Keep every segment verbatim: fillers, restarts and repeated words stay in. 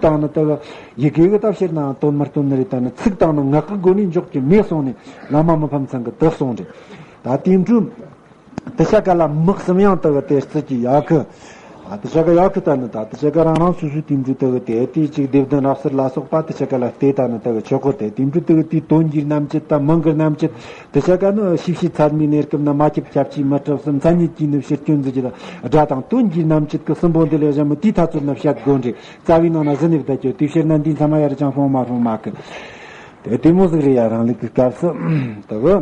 དང་ནི་དེ་གི་ཡི་གེ་གི་ད་ཕྱིར་ན་དོན་མི་སྟོན་ནི་རེད། ད་ནི་ཚིག་དང་ནི་ངག་གི་སྒོ་ནས་འཇོག་གི་མེད་གསུངས་ནས་བླ་མ་མི་ཕམ་ཚང་གི་དེ་གསུངས་རེད། ད་དེ་འཕྲོས་དེ་ཤ་ཀ་ལ་མི་གསུམ་ཡང་དེ་གི་དེ་རྩི་གི་ཡག་གི། ཨ་དེ་ཤ་ཀ་ཡག་གི། ད་ནི་ད་དེ་ཤ་ཀ་རང་རང་སོ་སོའི་དེ་འཕྲོས་དེ་གི་དེ་དེ་གཅིག་སྡེ་བདུན་རབ་གསལ་ལ་སོགས་པ་དེ་ཤ་ཀ་ལ་བལྟས། ད་ནི་དེ་གི་ཆོག་གི། དེ་དེ་འཕྲོས་དེ་གི་དེའི་དོན་གྱི་རྣམ་བཅད་དང་མིང་གི་རྣམ་བཅད། དེ་ཤ་ཀ་ནི་ཤེས་བྱའི་ཚད་མའི་གནས་སྐབས་ན་མ་ཁྱབ་ཁྱབ་ཆེས་མི་སྲིད་གསུམ། མཚན་ཉིད་ཀྱིས་ནི་ཕྱིར་སྐྱོད་འཛིན་གྱི་དང་སྒྲ་དང་དོན་གྱི་རྣམ་བཅད་ཀྱི་གསུམ་པོ་འདི་ལས་གཞན་མི་དེའི་ཐ་ཚོད་ན་བཤད་དགོས་འདྲ། རྩ་བའི་ནང་ན་གཞི་ནས་བསྡད་ཀྱི། དེའི་ཕྱིར་ན་འདིའི་མཚན་མ་ཡར་ཅང་སྤོང་མ་སྤོང་མ་གི། དེ་དེ་མོ་ཟིག་རེད་ཡ། རང་ལུགས་ཀྱི་སྐབས་སུ་དེ་གི་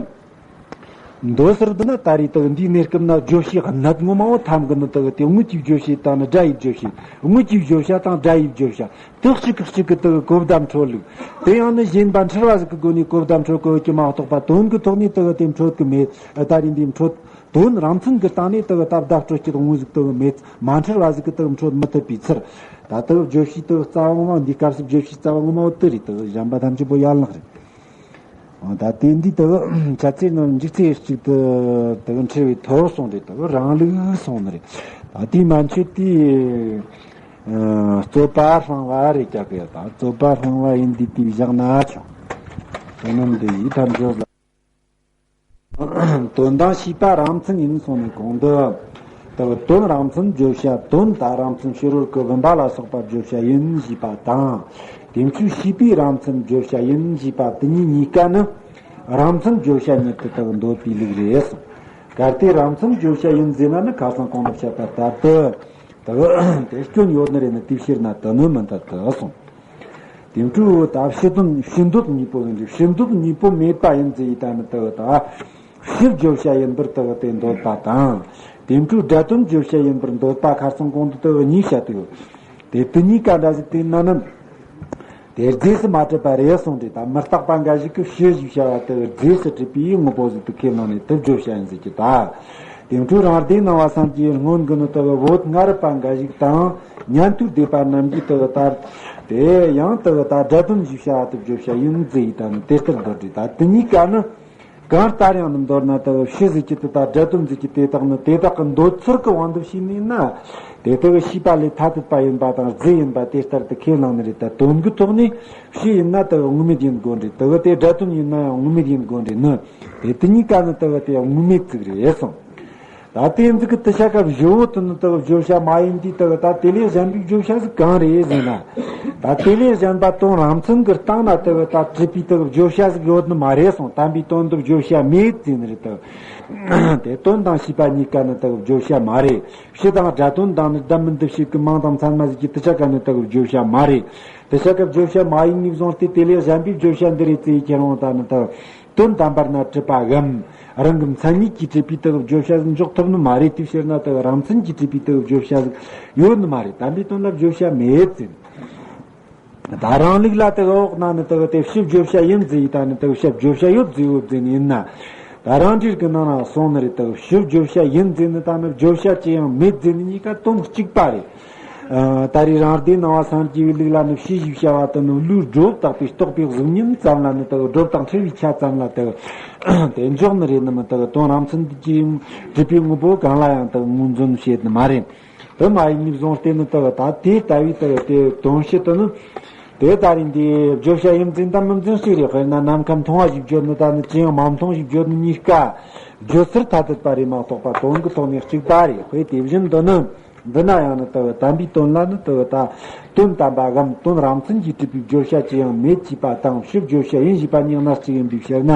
མདོ་ཟུར་དུ་ན་ད་རེས་དེ་གི་འདིའི་གནས་སྐབས་ན་བརྗོད་བྱའི་གནད་ངོ་མ་བོ་ཐམ་གི་ནི་དེ་གི་དེ་དངོས་ཀྱི་བརྗོད་བྱ་དང་ནི་སྒྲ་ཡི་བརྗོད་བྱ། དངོས་ཀྱི་བརྗོད་བྱ་དང་སྒྲ་ཡི་བརྗོད་བྱ། དེ་གཅིག་གིས་གཅིག་གི་དེ་གི་གོ་བརྡ་འཕྲོད་ལུགས། དེ་ཡང་ནི་གཞན་པ་འཁྲུལ་བ་ཟིག་གི་སྒོ་ནས་གོ་བརྡ་འཕྲོད་གོ་གི་མ་གཏོགས་པ་དོན་གྱི་ཐོག་ནས་དེ་གི་དེ་འཕྲོད་གི་མེད། ད་རེས་འདི་འཕྲོད་དོན་རང་མཚན་གྱི་སྟེང་ནས་དེ་གི་ད་བརྡ་སྤྲོད་ཀྱི་དངོས་ཟིག་དེ་གི་མེད། མ་འཁྲུལ་བ་ཟིག་གི་དེ་གི་འཕྲོད་མི་ཐུབ་པའི་ཕྱིར། ད་དེ་གི་བརྗོད་བྱའི་དེ་གི་རྩ་བ་ངོ་མ་འདིའི་སྐབས་སུ་བརྗོད་བྱའི་རྩ་བ་ངོ་མ་བོ་དེ་རེད། དེ་གི་གཞན་པ་ཐམས་ཅད་པོ་ཡན་ལག་རེད། ད་དེ་འདི་དེ་གི་ཆ་ཚེ་ནི་འཇིག་ཚེ་གཅིག་ཏུ་དེ་གི་འཁྲུལ་བའི་ཐོབ་སོང་རེད། དེ་གི་རང་ལུགས་སོང་ནི་རེད། ད་དེའི་མན་ཆད་དེ། ཨ། རྩོད་པ་སྤང་བ་རེད་ཀྱག་གི། ད་རྩོད་པ་སྤང་བ་ཡིན་དུས་དེ་བཞག་ན་ཆོག་དོ་ནམ་འདི་ཡི་ཐམས་ཅད་ལ། དོན་དང་ཤེས་པ་རང་མཚན་ཡིན་གསུངས་ནས་གོང་དུ། དེ་གི་དོན་རང་མཚན་བརྗོད་བྱ། དོན་ད་རང་མཚན་ཕྱི་རོལ་གྱི་བུམ་པ་ལ་སོགས་པ་བརྗོད་བྱ་ཡིན་ཞེས་པ་དང་། དེ་ཚོའི་ཤེས་པའི་རང་མཚན་བརྗོད་བྱ་ཡིན་ཞེས་པ་དེ་གཉིས་གཉིས་ཀ་ནི་རང་མཚན་བརྗོད་བྱ་ཉིད་དུ་དེ་གི་འདོད་པའི་ལུགས་རེད་གསུངས། གལ་ཏེ་རང་མཚན་བརྗོད་བྱ་ཡིན་ཟེར་ན་ནི་ཁ་སང་གོང་དུ་བཤད་པ་ལྟར་དུ། དེ་དེ་སྐྱོན་ཡོད་ནི་རེད་ནི། དེའི་ཕྱིར་ན་དེ་ནི་མི་འཐད་དེ་གསུངས། དེ་འཕྲོས་ད་ཕྱི་དོན་ཕྱི་འདོད་གཉིས་པོ་ཡིན་ཏེ། ཕྱི་འདོད་གཉིས་པོ་མེད་པ་ཡིན་ཟེར་ཡི་ད་ནི་དེ་ད་ཕྱི་བརྗོད་བྱ་ཡིན་པར་དེ་དེ་འདོད་པ་དང་། དེ་འཕྲོས་སྒྲ་དོན་བརྗོད་བྱ་ཡིན་པར་འདོད་པ་ཁ་སང་གོང་དུ་དེ་གཉིས་བཤད་དེ་ཡོད། དེ་དེ་གཉིས་ཀ་འདྲ་ཟིག་དེ་ན་ནི། དེ་རྫས་སུ་མ་གྲུབ་པ་རེད་གསུངས་ཏེ། ད་མི་རྟག་པ་འགའ་ཞིག་གིས་ཕྱི་ཞེས་བྱ་བ་དེ་རྫས་སུ་གྲུབ་པའི་དངོས་པོ་ཟིག་ཏུ་ཁས་བླངས་ནས་དེ་བརྗོད་བྱ་ཡིན་ཟེར་གྱི་ད། དེ་འཕྲོས་རང་སྡེ་སྣང་བ་སངས་རྒྱས་སྔོན་གྱི་ནི་དེ་བོད་སྔ་རབས་པ་འགའ་ཞིག་དང་ཉན་ཐོས་སྡེ་པ་རྣམས་ཀྱིས་དེ་ལྟར། དེ་ཡང་དེ་ད་སྒྲ་དོན་ཞེས་བྱ་བ་དེ་བརྗོད་བྱ་ཡིན་ཟེར་ཡི་ད་ནི་དེ་ལྟར་འདོད་དེ། ད་དེ་གཉིས་ཀ་ནི། གང་ལྟར་ཡང་ནི་མདོར་ན་དེ་ཕྱི་ཟེར་གྱི་དེ་དང་སྒྲ་དོན་ཟེར་གྱི་དེ་དག་ནི་དེ་དག་གི་འདོད་ཚུལ་གྱི་དབང་དུ་བྱས་ནས་ན། དེ་དག་ཤེས་པ་ལས་ཐ་དད་པ་ཡིན་པ་དང་རྫས་ཡིན་པ་དེ་ལྟར་དུ་ཁས་བླངས་ནི་རེད། ད་དོན་གྱི་ཐོག་ནས་ཕྱི་ཡིན་ན་དེ་དངོས་མེད་ཡིན་དགོས་རེད། དེ་དེ་སྒྲ་དོན་ཡིན་ན་ཡང་དངོས་མེད་ཡིན་དགོས་རེད་ནི། དེ་དེ་གཉིས་ཀ་ནི་དེ་དེ་དངོས་མེད་ཅིག་རེད་གསུངས། ད་དེ་ཚིག་གི་དེ་ཤ་ཀ་བཞི་བོ་དེ་ནི་དེ་བརྗོད་བྱ་མ་ཡིན་དུས་དེ་ད་དེ་ལས་གཞན་པའི་བརྗོད་བྱ་ཟིག་གང་རེད་ཟེར་ན། ད་དེ་ལས་གཞན་པ་དོན་རང་མཚན་གྱི་སྟེང་ན་དེ་ད་གྲུབ་པའི་དེ་བརྗོད་བྱ་ཟིག་ཡོད་ནི་མ་རེད་གསུངས། དམ་པའི་དོན་དུ་བརྗོད་བྱ་མེད་ཟེར་ནི་རེད་དེ། དེ་དོན་དང་ཤེས་པ་གཉིས་ཀ་ནི་དེ་བརྗོད་བྱ་མ་རེད། ཕྱི་དང་སྒྲ་དོན་དང་ནི་སྒྲ་མི་འདི་ཕྱིར་གྱི་མིང་དང་མཚན་མ་ཟིག་གི་དེ་ཤ་ཀ་ནི་དེ་བརྗོད་བྱ་མ་རེད། དེ་ཤ་ཀ་བརྗོད་བྱ་མ་ཡིན་ནས་བཟུང་སྟེ་དེ་ལས་གཞན་པའི་བརྗོད་བྱ་འདི་རེད་ཟེར་ཁྱེར་འོང་ད་ནི་དེ། དོན་དམ་པར་ན་གྲུབ་པའམ། རང་གི་མཚན་ཉིད་ཀྱིས་གྲུབ་པའི་དེ་བརྗོད་བྱ་ཟིག་འཇོག་ཐུབ་ནི་མ་རེད། དེའི་ཕྱིར་ན་དེ་རང་མཚན་གྱིས་གྲུབ་པའི་དེ་བརྗོད་བྱ་ཟིག་ཡོད་ནི་མ་རེད། དམ་པའི་དོན་ལ་བརྗོད་བྱ་མེད་ཟེར། ད་རང་ལུགས་ལ་དེ་འོག་ན་ནི་དེ་དེ་ཕྱི་བརྗོད་བྱ་ཡིན་ཟེར་ཡི་ད་ནི་དེ་ཕྱི་བརྗོད་བྱ་ཡོད་ཟེར་ཡོད་ཟེར་ནི་ཡིན་ན། ད་རང་འགྲེལ་གྱི་ནང་ན་གསུངས་ནི་རེད། དེ་ཕྱི་བརྗོད་བྱ་ཡིན་ཟེར་ནི་ད་ནི་བརྗོད་བྱ་ཅི་ཡང་མེད་ཟེར་ནི་གཉིས་ཀ་དོན་གཅིག་པ་རེད། ཨ། ད་རེས་རང་སྡེ་སྣང་བ་སངས་རྒྱས་པའི་ལུགས་ལ་ནི་ཕྱི་ཞེས་བྱ་བ་དེ་ནི་བློའི་སྒྲོ་བཏགས་པའི་རྟོག་པའི་གཟུགས་བརྙན་ཙམ་ལ་ནི་དེ་སྒྲོ་བཏགས་འཁྲུལ་བའི་ཆ་ཙམ་ལ་དེ་དེ་འཇོག་ནི་རེད་ནི་མིན། དེ་དོན་རང་མཚན་གྱི་གྲུབ་པའི་དངོས་པོ་གང་ལ་ཡང་དེ་ངོས་འཛིན་བྱེད་ནི་མ་རེད། དེ་མ་ཡིན་ནས་བཟུང་སྟེ་ནི་དེ་ད་དེ་ལྟ་བུའི་དེ་དེ་དོན་ཕྱི་དེ་ནི། དེ་ད་རིང་འདི་བརྗོད་བྱ་ཡིན་ཟེར་དང་མིན་ཟེར་གཅིག་རེད། དཔེར་ན་ནམ་མཁའ་མཐོང་བ་ཞིག་བརྗོད་ནི་ད་ནི་ཅི་ཡང་མ་མཐོང་ཞིག་བརྗོད་ནི་གཉིས་ཀ་བརྗོད་ཚུལ་ཐ་དད་པ་རེད་མ་གཏོགས་པ་དོན་གྱི་ཐོག་ནས་གཅིག་པ་རེད། དཔེ་དེ་བཞིན་དུ་ནི། འདི་ན་ཡང་ནི་དེ་དམ་པའི་དོན་ལ་ནི་དེ་ད་དོན་དམ་པའམ་དོན་རང་མཚན་གྱིས་གྲུབ་པའི་བརྗོད་བྱ་ཅི་ཡང་མེད་ཅེས་པ་དང་ཕྱི་བརྗོད་བྱ་ཡིན་ཞེས་པ་གཉིས་སྣ་གཅིག་ཡིན་པའི་ཕྱིར་ན།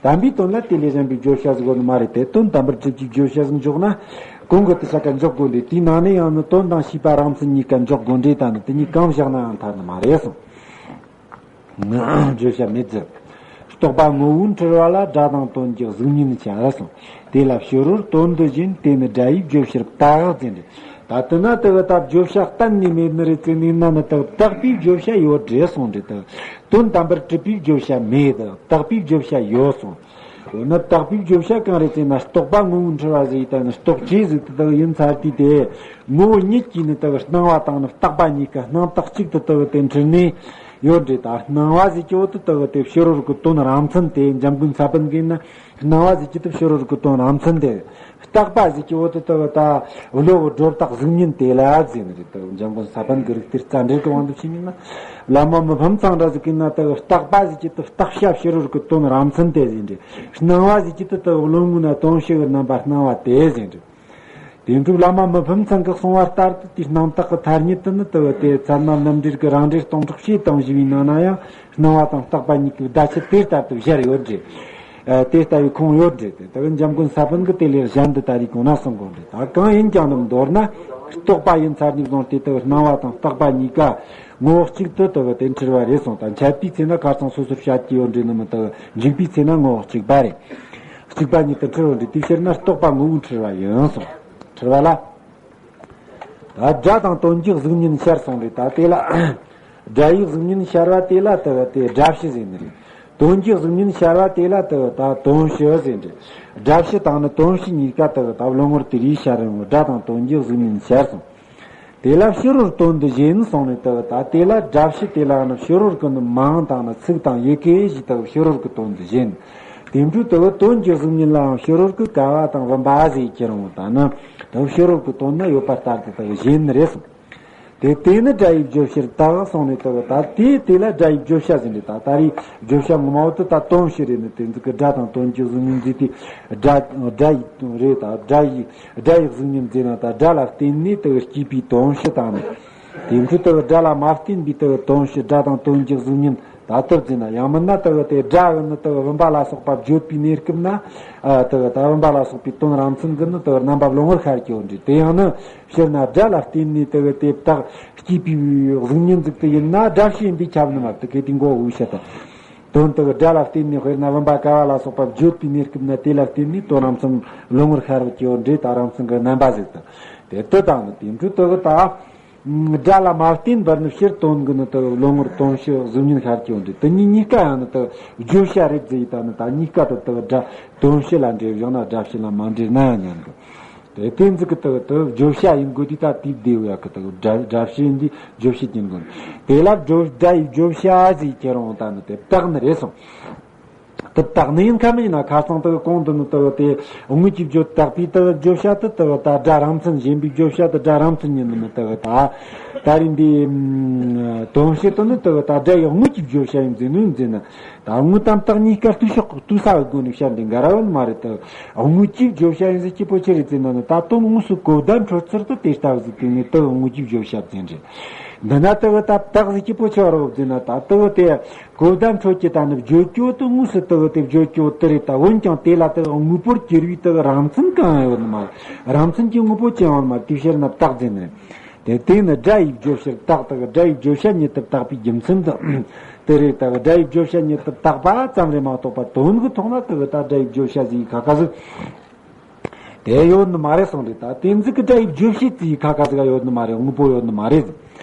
དམ་པའི་དོན་ལ་དེ་ལས་གཞན་པའི་བརྗོད་བྱ་ཟིག་ཡོད་ནི་མ་རེད་དེ། དོན་དམ་པར་གྲུབ་ཀྱི་བརྗོད་བྱ་ཟིག་འཇོག་ན། གོང་གི་དེ་ཤ་ཀ་འཇོག་དགོས་འདྲེ། དེའི་ནང་ནས་ཡང་ནི་དོན་དང་ཤེས་པ་རང་མཚན་གཉིས་ཀ་འཇོག་དགོས་འདྲེ། ད་ནི་དེ་གཉིས་གང་བཞག་ན་ཡང་ཐར་ནི་མ་རེད་གསུངས། བརྗོད་བྱ་མེད་ཟེར། རྟོག་པ་ངོ་བོའི་འཁྲུལ་བ་ལ་སྒྲ་དང་དོན་གྱི་གཟུགས་བརྙན་བྱ་གསུངས། དེ་ལ་ཕྱི་རོལ་དོན་འདི་བཞིན་དེ་ནི་སྒྲ་ཡིས་བརྗོད་ཕྱིར་བཏགས་ཟེར་འདྲེ། ད་དེ་ན་དེ་གི་ད་བརྗོད་བྱ་གཏན་ནས་མེད་ནི་རེད་ཟེར་ནས་ན་ནི་དེ་བཏགས་པའི་བརྗོད་བྱ་ཡོད་འདྲེ་གསུངས་འདྲེ། དེ་དོན་དམ་པར་གྲུབ་པའི་བརྗོད་བྱ་མེད། དེ་བཏགས་པའི་བརྗོད་བྱ་ཡོད་གསུངས། འོ་ན་བཏགས་པའི་བརྗོད་བྱ་གང་རེད་ཟེར་ན། རྟོག་པ་ངོ་བོའི་འཁྲུལ་བ་ཟེར་ཡི་ད་ནི་རྟོག་བཅས་ཟིག་དེ་དག་ཡིན་ཚར་དུས་དེ། ངོ་བོ་ཉིད་ཀྱིས་ནི་དེ་གི་སྣང་བ་དང་ནི་བཏགས་པ་གཉིས་ཀ་སྣང་བཏགས་གཅིག་ཏུ་དེ་གི་དེ་འཁྲུལ་ནས། ཡོད་འདྲེ། ད་སྣང་བ་ཟེར་གྱི་འོ་དེ་དག་དེ་ཕྱི་རོལ་གྱི་དོན་རང་མཚན་དེ། འཇམ་མགོན་ས་པཎ་གིས་ན་སྣང་བ་ཟེར་གྱི་དེ་ཕྱི་རོལ་གྱི་དོན་རང་མཚན་དེ། རྟག་པ་ཟེར་གྱི་འོ་དེ་དག་ད་བློ་གི་སྒྲོ་བཏགས་གཟུགས་བརྙན་དེ་ལ་ཟེར་ནི་རེད། ད་འཇམ་མགོན་ས་པཎ་གྱི་རིགས་གཏེར་རྩ་འགྲེལ་གྱི་དབང་དུ་བྱས་ནས་ན། བླ་མ་མི་ཕམ་ཚང་འདྲ་ཟིག་གིས་ན་ད་རྟག་པ་ཟེར་གྱི་དེ་རྟག་བྱ་ཕྱི་རོལ་གྱི་དོན་རང་མཚན་དེ་ཟེར་འདྲེ། སྣང་བ་ཟེར་གྱི་དེ་ད་བློ་ངོ་ན་དོན་ཕྱི་གི་རྣམ་པ་སྣང་བ་དེ་ཟེར་འདྲེ། དེ་འདྲ་བླ་མ་མི་ཕམ་ཚང་གིས་གསུངས་པ་ལྟར་དུ་དེའི་སྣང་རྟགས་ཀྱི་ཐ་སྙད་དེ་ནི་དེ་གི་དེ་ཚད་མ་རྣམ་འགྲེལ་གྱི་རང་འགྲེལ་སྟོང་ཕྲག་བཞི་དང་བཞི་པའི་ནང་ན་ཡང་སྣང་བ་དང་རྟག་པ་གཉིས་ཀྱི་བརྡ་ཆད་དེ་ལྟར་དུ་སྦྱར་ཡོད་འདྲེ། ཨ། དེ་ལྟ་བུའི་ཁུངས་ཡོད་འདྲེ། དེ་དེ་གི་འཇམ་མགོན་ས་པཎ་གྱིས་དེ་ལས་གཞན་དུ་ད་རེས་གོང་ན་གསུང་གོ་འདྲེ། ད་གང་ཡིན་ཀྱང་ནི་མདོར་ན་རྟོག་པ་ཡིན་ཚར་ནས་བཟུང་སྟེ་དེ་གི་སྣང་བ་དང་རྟག་པ་གཉིས་ཀ་ངོ་བོ་གཅིག་ཏུ་དེ་གི་དེ་འཁྲུལ་བ་རེད་གསུངས། ད་འཆད་པའི་ཚེ་ན་ཁ་སང་སོ་སོར་བཤད་ཀྱི་ཡོད་འདྲེ་ནི་མི། དེ་གི་འཇུག་པའི་ཚེ་ན་ངོ་བོ་གཅིག་པ་རེད། གཅིག་པ་ཉིད་དུ་འཁྲུལ་བ་འདྲེ། དེའི་ཕྱིར་ན་རྟོག་པ་ངོ་བོས་འཁྲུལ་བ་ཡིན་གསུངས། འཁྲུལ་བ་ལ། ད་སྒྲ་དང་དོན་གྱི་གཟུགས་བརྙན་ཤར་གསུངས་རེད། ད་དེ་ལ་སྒྲ་ཡི་གཟུགས་བརྙན་ཤར་བ་དེ་ལ་དེ་གི་དེ་སྒྲ་བྱི་ཟེར་ནི་རེད། དོན་གྱི་གཟུགས་བརྙན་ཤར་བ་དེ་ལ་དེ་གི་ད་དོན་བྱི་ཟེར་འདྲེ། སྒྲ་བྱི་དང་ནི་དོན་བྱི་གཉིས་ཀ་དེ་གི་ད་བློ་ངོར་དེ་རིགས་ཤར་རུང་སྒྲ་དང་དོན་གྱི་གཟུགས་བརྙན་ཤར་གསུངས། དེ་ལ་ཕྱི་རོལ་དོན་དུ་བཞིན་གསུངས་ནས་དེ་གི་ད་དེ་ལ་སྒྲ་བྱི་དེ་ལའང་ཕྱི་རོལ་གྱི་ནི་མིང་དང་ནི་ཚིག་དང་ཡི་གེ་བཞི་དག་ཕྱི་རོལ་གྱི་དོན་དུ་བཞིན། དེ་འཕྲོས་དེ་གི་དོན་གྱི་གཟུགས་བརྙན་ལའང་ཕྱི་རོལ་གྱི་ཀ་བ་དང་བུམ་པ་ཟེར་ཁྱེར་འོང་ད་ནི་དེ་ཕྱི་རོལ་གྱི་དོན་ནི་ཡོད་པ་ལྟར་དུ་དེ་གི་བཞིན་རེད་གསུངས། དེ་དེ་ནི་སྒྲ་ཡི་བརྗོད་བྱར་བཏགས་གསུངས་ནས་དེ་གི་ད་དེ་དེ་ལ་སྒྲ་ཡི་བརྗོད་བྱ་ཟེར་ནས། ད་ད་རེས་བརྗོད་བྱ་ངོ་མ་བོ་དེ་ད་དོན་བྱི་རེད་ནི། དེ་ཚོ་གི་སྒྲ་དང་དོན་གྱི་གཟུགས་བརྙན་ཟེར་དེ་སྒྲ་སྒྲ་ཡི་རེད། ད་སྒྲ་ཡི་སྒྲ་ཡི་གཟུགས་བརྙན་ཟེར་ན་ད་སྒྲ་ལ་བརྟེན་ནས་དེ་གི་སྐྱེས་པའི་དོན་བྱི་དང་ནི། དེ་འཕྲོས་དེ་གི་སྒྲ་ལ་མ་བརྟེན་པའི་དེ་གི་དོན་བྱི། སྒྲ་དང་དོན་གྱི་གཟུགས་བརྙན་ད་དེ་ཟེར་ན། ཡང་མིན་ན་དེ་གི་དེ་སྒྲ་གི་ནི་དེ་གི་བུམ་པ་ལ་སོགས་པ་བརྗོད་པའི་གནས་སྐབས་ན། ཨ། དེ་གི་ད་བུམ་པ་ལ་སོགས་པའི་དོན་རང་མཚན་གྱི་ནི་དེ་གི་རྣམ་པ་བློ་ངོར་ཤར་གྱི་ཡོད་འདྲེ། དེ་ཡང་ནི་སྤྱིར་ན་སྒྲ་ལ་བརྟེན་ནས་དེ་གི་དེ་བཏགས་སྐྱེས་པའི་གཟུགས་བརྙན་ཟིག་དེ་ཡིན་ན་སྒྲ་བྱི་ཡིན་པས་ཁྱབ་ནི་མ་རེད། དེ་གི་དེ་མགོ་བོ་བཤད་དང་། དོན་དེ་གི་སྒྲ་ལ་བརྟེན་ནས་དཔེར་ན་བུམ་པ་ཀ་བ་ལ་སོགས་པ་བརྗོད་པའི་གནས་སྐབས་ན་དེ་ལ་བརྟེན་ནས་དོན་རང་མཚན་བློ་ངོར་ཤར་གྱི་ཡོད་འདྲེ། ད་རང་མཚན་གྱི་རྣམ་པ་ཟིག་དང་། དེ་དེ་དང་ནི་དེ་འཕྲོས་དེ་གི་ད་སྒྲ་ལ་མ་བརྟེན་པར་ནི་ཕྱིར་དོན་གྱི་ནི་དེ་གི་བློ་ངོར་དོན་བྱི་གཟུགས་བརྙན་ཤར་གྱི་ཡོད་འདྲེ། དེ་གཉིས་གཉིས་ཀ་ཡང་ནི་དེ་གི་བརྗོད་བྱ་རེད་ཟེར་ཡི་ད་ནི། ད་གཉིས་ཀ་དེ་དེ་གི་སྒྲ་དོན་བྱི་ལ་འདྲེས་བཞག་ན་སྒྲ་བྱི་ལ་མ་འདྲེས་ན་ཡང་ཉན་གི། དེ་དེ་ཚིག་གི་དེ་དེ་བརྗོད་བྱ་ཡིན་དགོས་དུས་ད་དེའི་སྡེ་བ་གི་དེ་སྒྲ་སྒྲ་བྱི་ཡིན་དུས་བརྗོད་བྱེད་ཀྱི་དགོས། དེ་ལ་བརྗོད་སྒྲ་ཡི་བརྗོད་བྱ་ཟེར་ཁྱེར་འོང་ད་ནི་དེ་བཏགས་ནི་རེད་གསུངས། དེ་བཏགས་ནི་ཡིན་ཁ་མིན་ན། ཁ་སང་དེ་གོང་དུ་ནི་དེ་དེ་དངོས་ཀྱི་བརྗོད་བཏགས་པའི་དེ་བརྗོད་བྱ་དེ་དེ་ད་སྒྲ་རང་མཚན་གཞན་པའི་བརྗོད་བྱ་དེ་སྒྲ་རང་མཚན་ཡིན་ནི་མི། དེ་ད་ད་རིང་འདི་དོན་བྱེད་དེ་ནི་དེ་ད་སྒྲ་ཡི་དངོས་ཀྱི་བརྗོད་བྱ་ཡིན་ཟེར་ནི་ཡིན་ཟེར་ན། ད་དངོས་དང་བཏགས་གཉིས་ཀ་ལྟོས་ཕྱོགས་ལྟོས་ས་གི་སྒོ་ནས་བཤད་འདི་འགལ་ར་ཡོད་ནི་མ་རེད། ད་དངོས་ཀྱི་བརྗོད་བྱ་ཡིན་ཟེར་གྱི་པོ་ཆི་རེད་ཟེར་ན་ནི། ད་དོན་དངོས་སུ་གོ་བརྡ་འཕྲོད་ཚུལ་དུ་དེ་ལྟ་བུ་ཟིག་དེ་ནི་དེ་དངོས་ཀྱི་བརྗོད་བྱ་ཟེར་རེད། འདི་ན་དེ་ད་བཏགས་ཟེར་གྱི་པོ་ཆི་རེད་ཟེར་ན། ད་དེ་དེ་གོ་བརྡ་འཕྲོད་ཀྱི་ད་ནི་བརྗོད་ཀྱི་དེ་དངོས་སུ་དེ་དེ་བརྗོད་ཀྱི་དེ་རེད། ད་འོན་ཀྱང་དེ་ལ་དེ་དངོས་པོར་གྱུར་པའི་དེ་རང་མཚན་གང་ཡང་ཡོད་ནི་མ་རེད། རང་མཚན་གྱི་དངོས་པོ་ཅི་ཡང་ཡོད་ནི་མ་རེད། དེའི་ཕྱིར་ན་བཏགས་ཟེར་ནི་རེད། དེ་དེ་ནི་སྒྲ་ཡི་བརྗོད་བྱར་བཏགས། དེ་སྒྲ་ཡི་བརྗོད་བྱ་ཉིད་དུ་བཏགས་པའི་རྒྱུ་མཚན་དུ་དེ་རེད། དེ་སྒྲ་ཡི་བརྗོད་བྱ་ཉིད་དུ་བཏགས་པ་ཙམ་རེད་མ་གཏོགས་པ་དོན་གྱི་ཐོག་ན་དེ་ད་སྒྲ་ཡི་བརྗོད་བྱ་ཟེར་ཡི་ཁ་ཁ་ཟིག་དེ་ཡོད་ནི་མ་རེད་གསུངས་རེད། ད་དེ་ཚིག་གི་སྒྲ་ཡི་བརྗོད་བྱེད་ཟེར་ཡི་ཁ་ཁ་ཟིག་ཡོད་ནི་མ་རེད། དངོས་པོ་ཡོད་ནི་མ་རེད།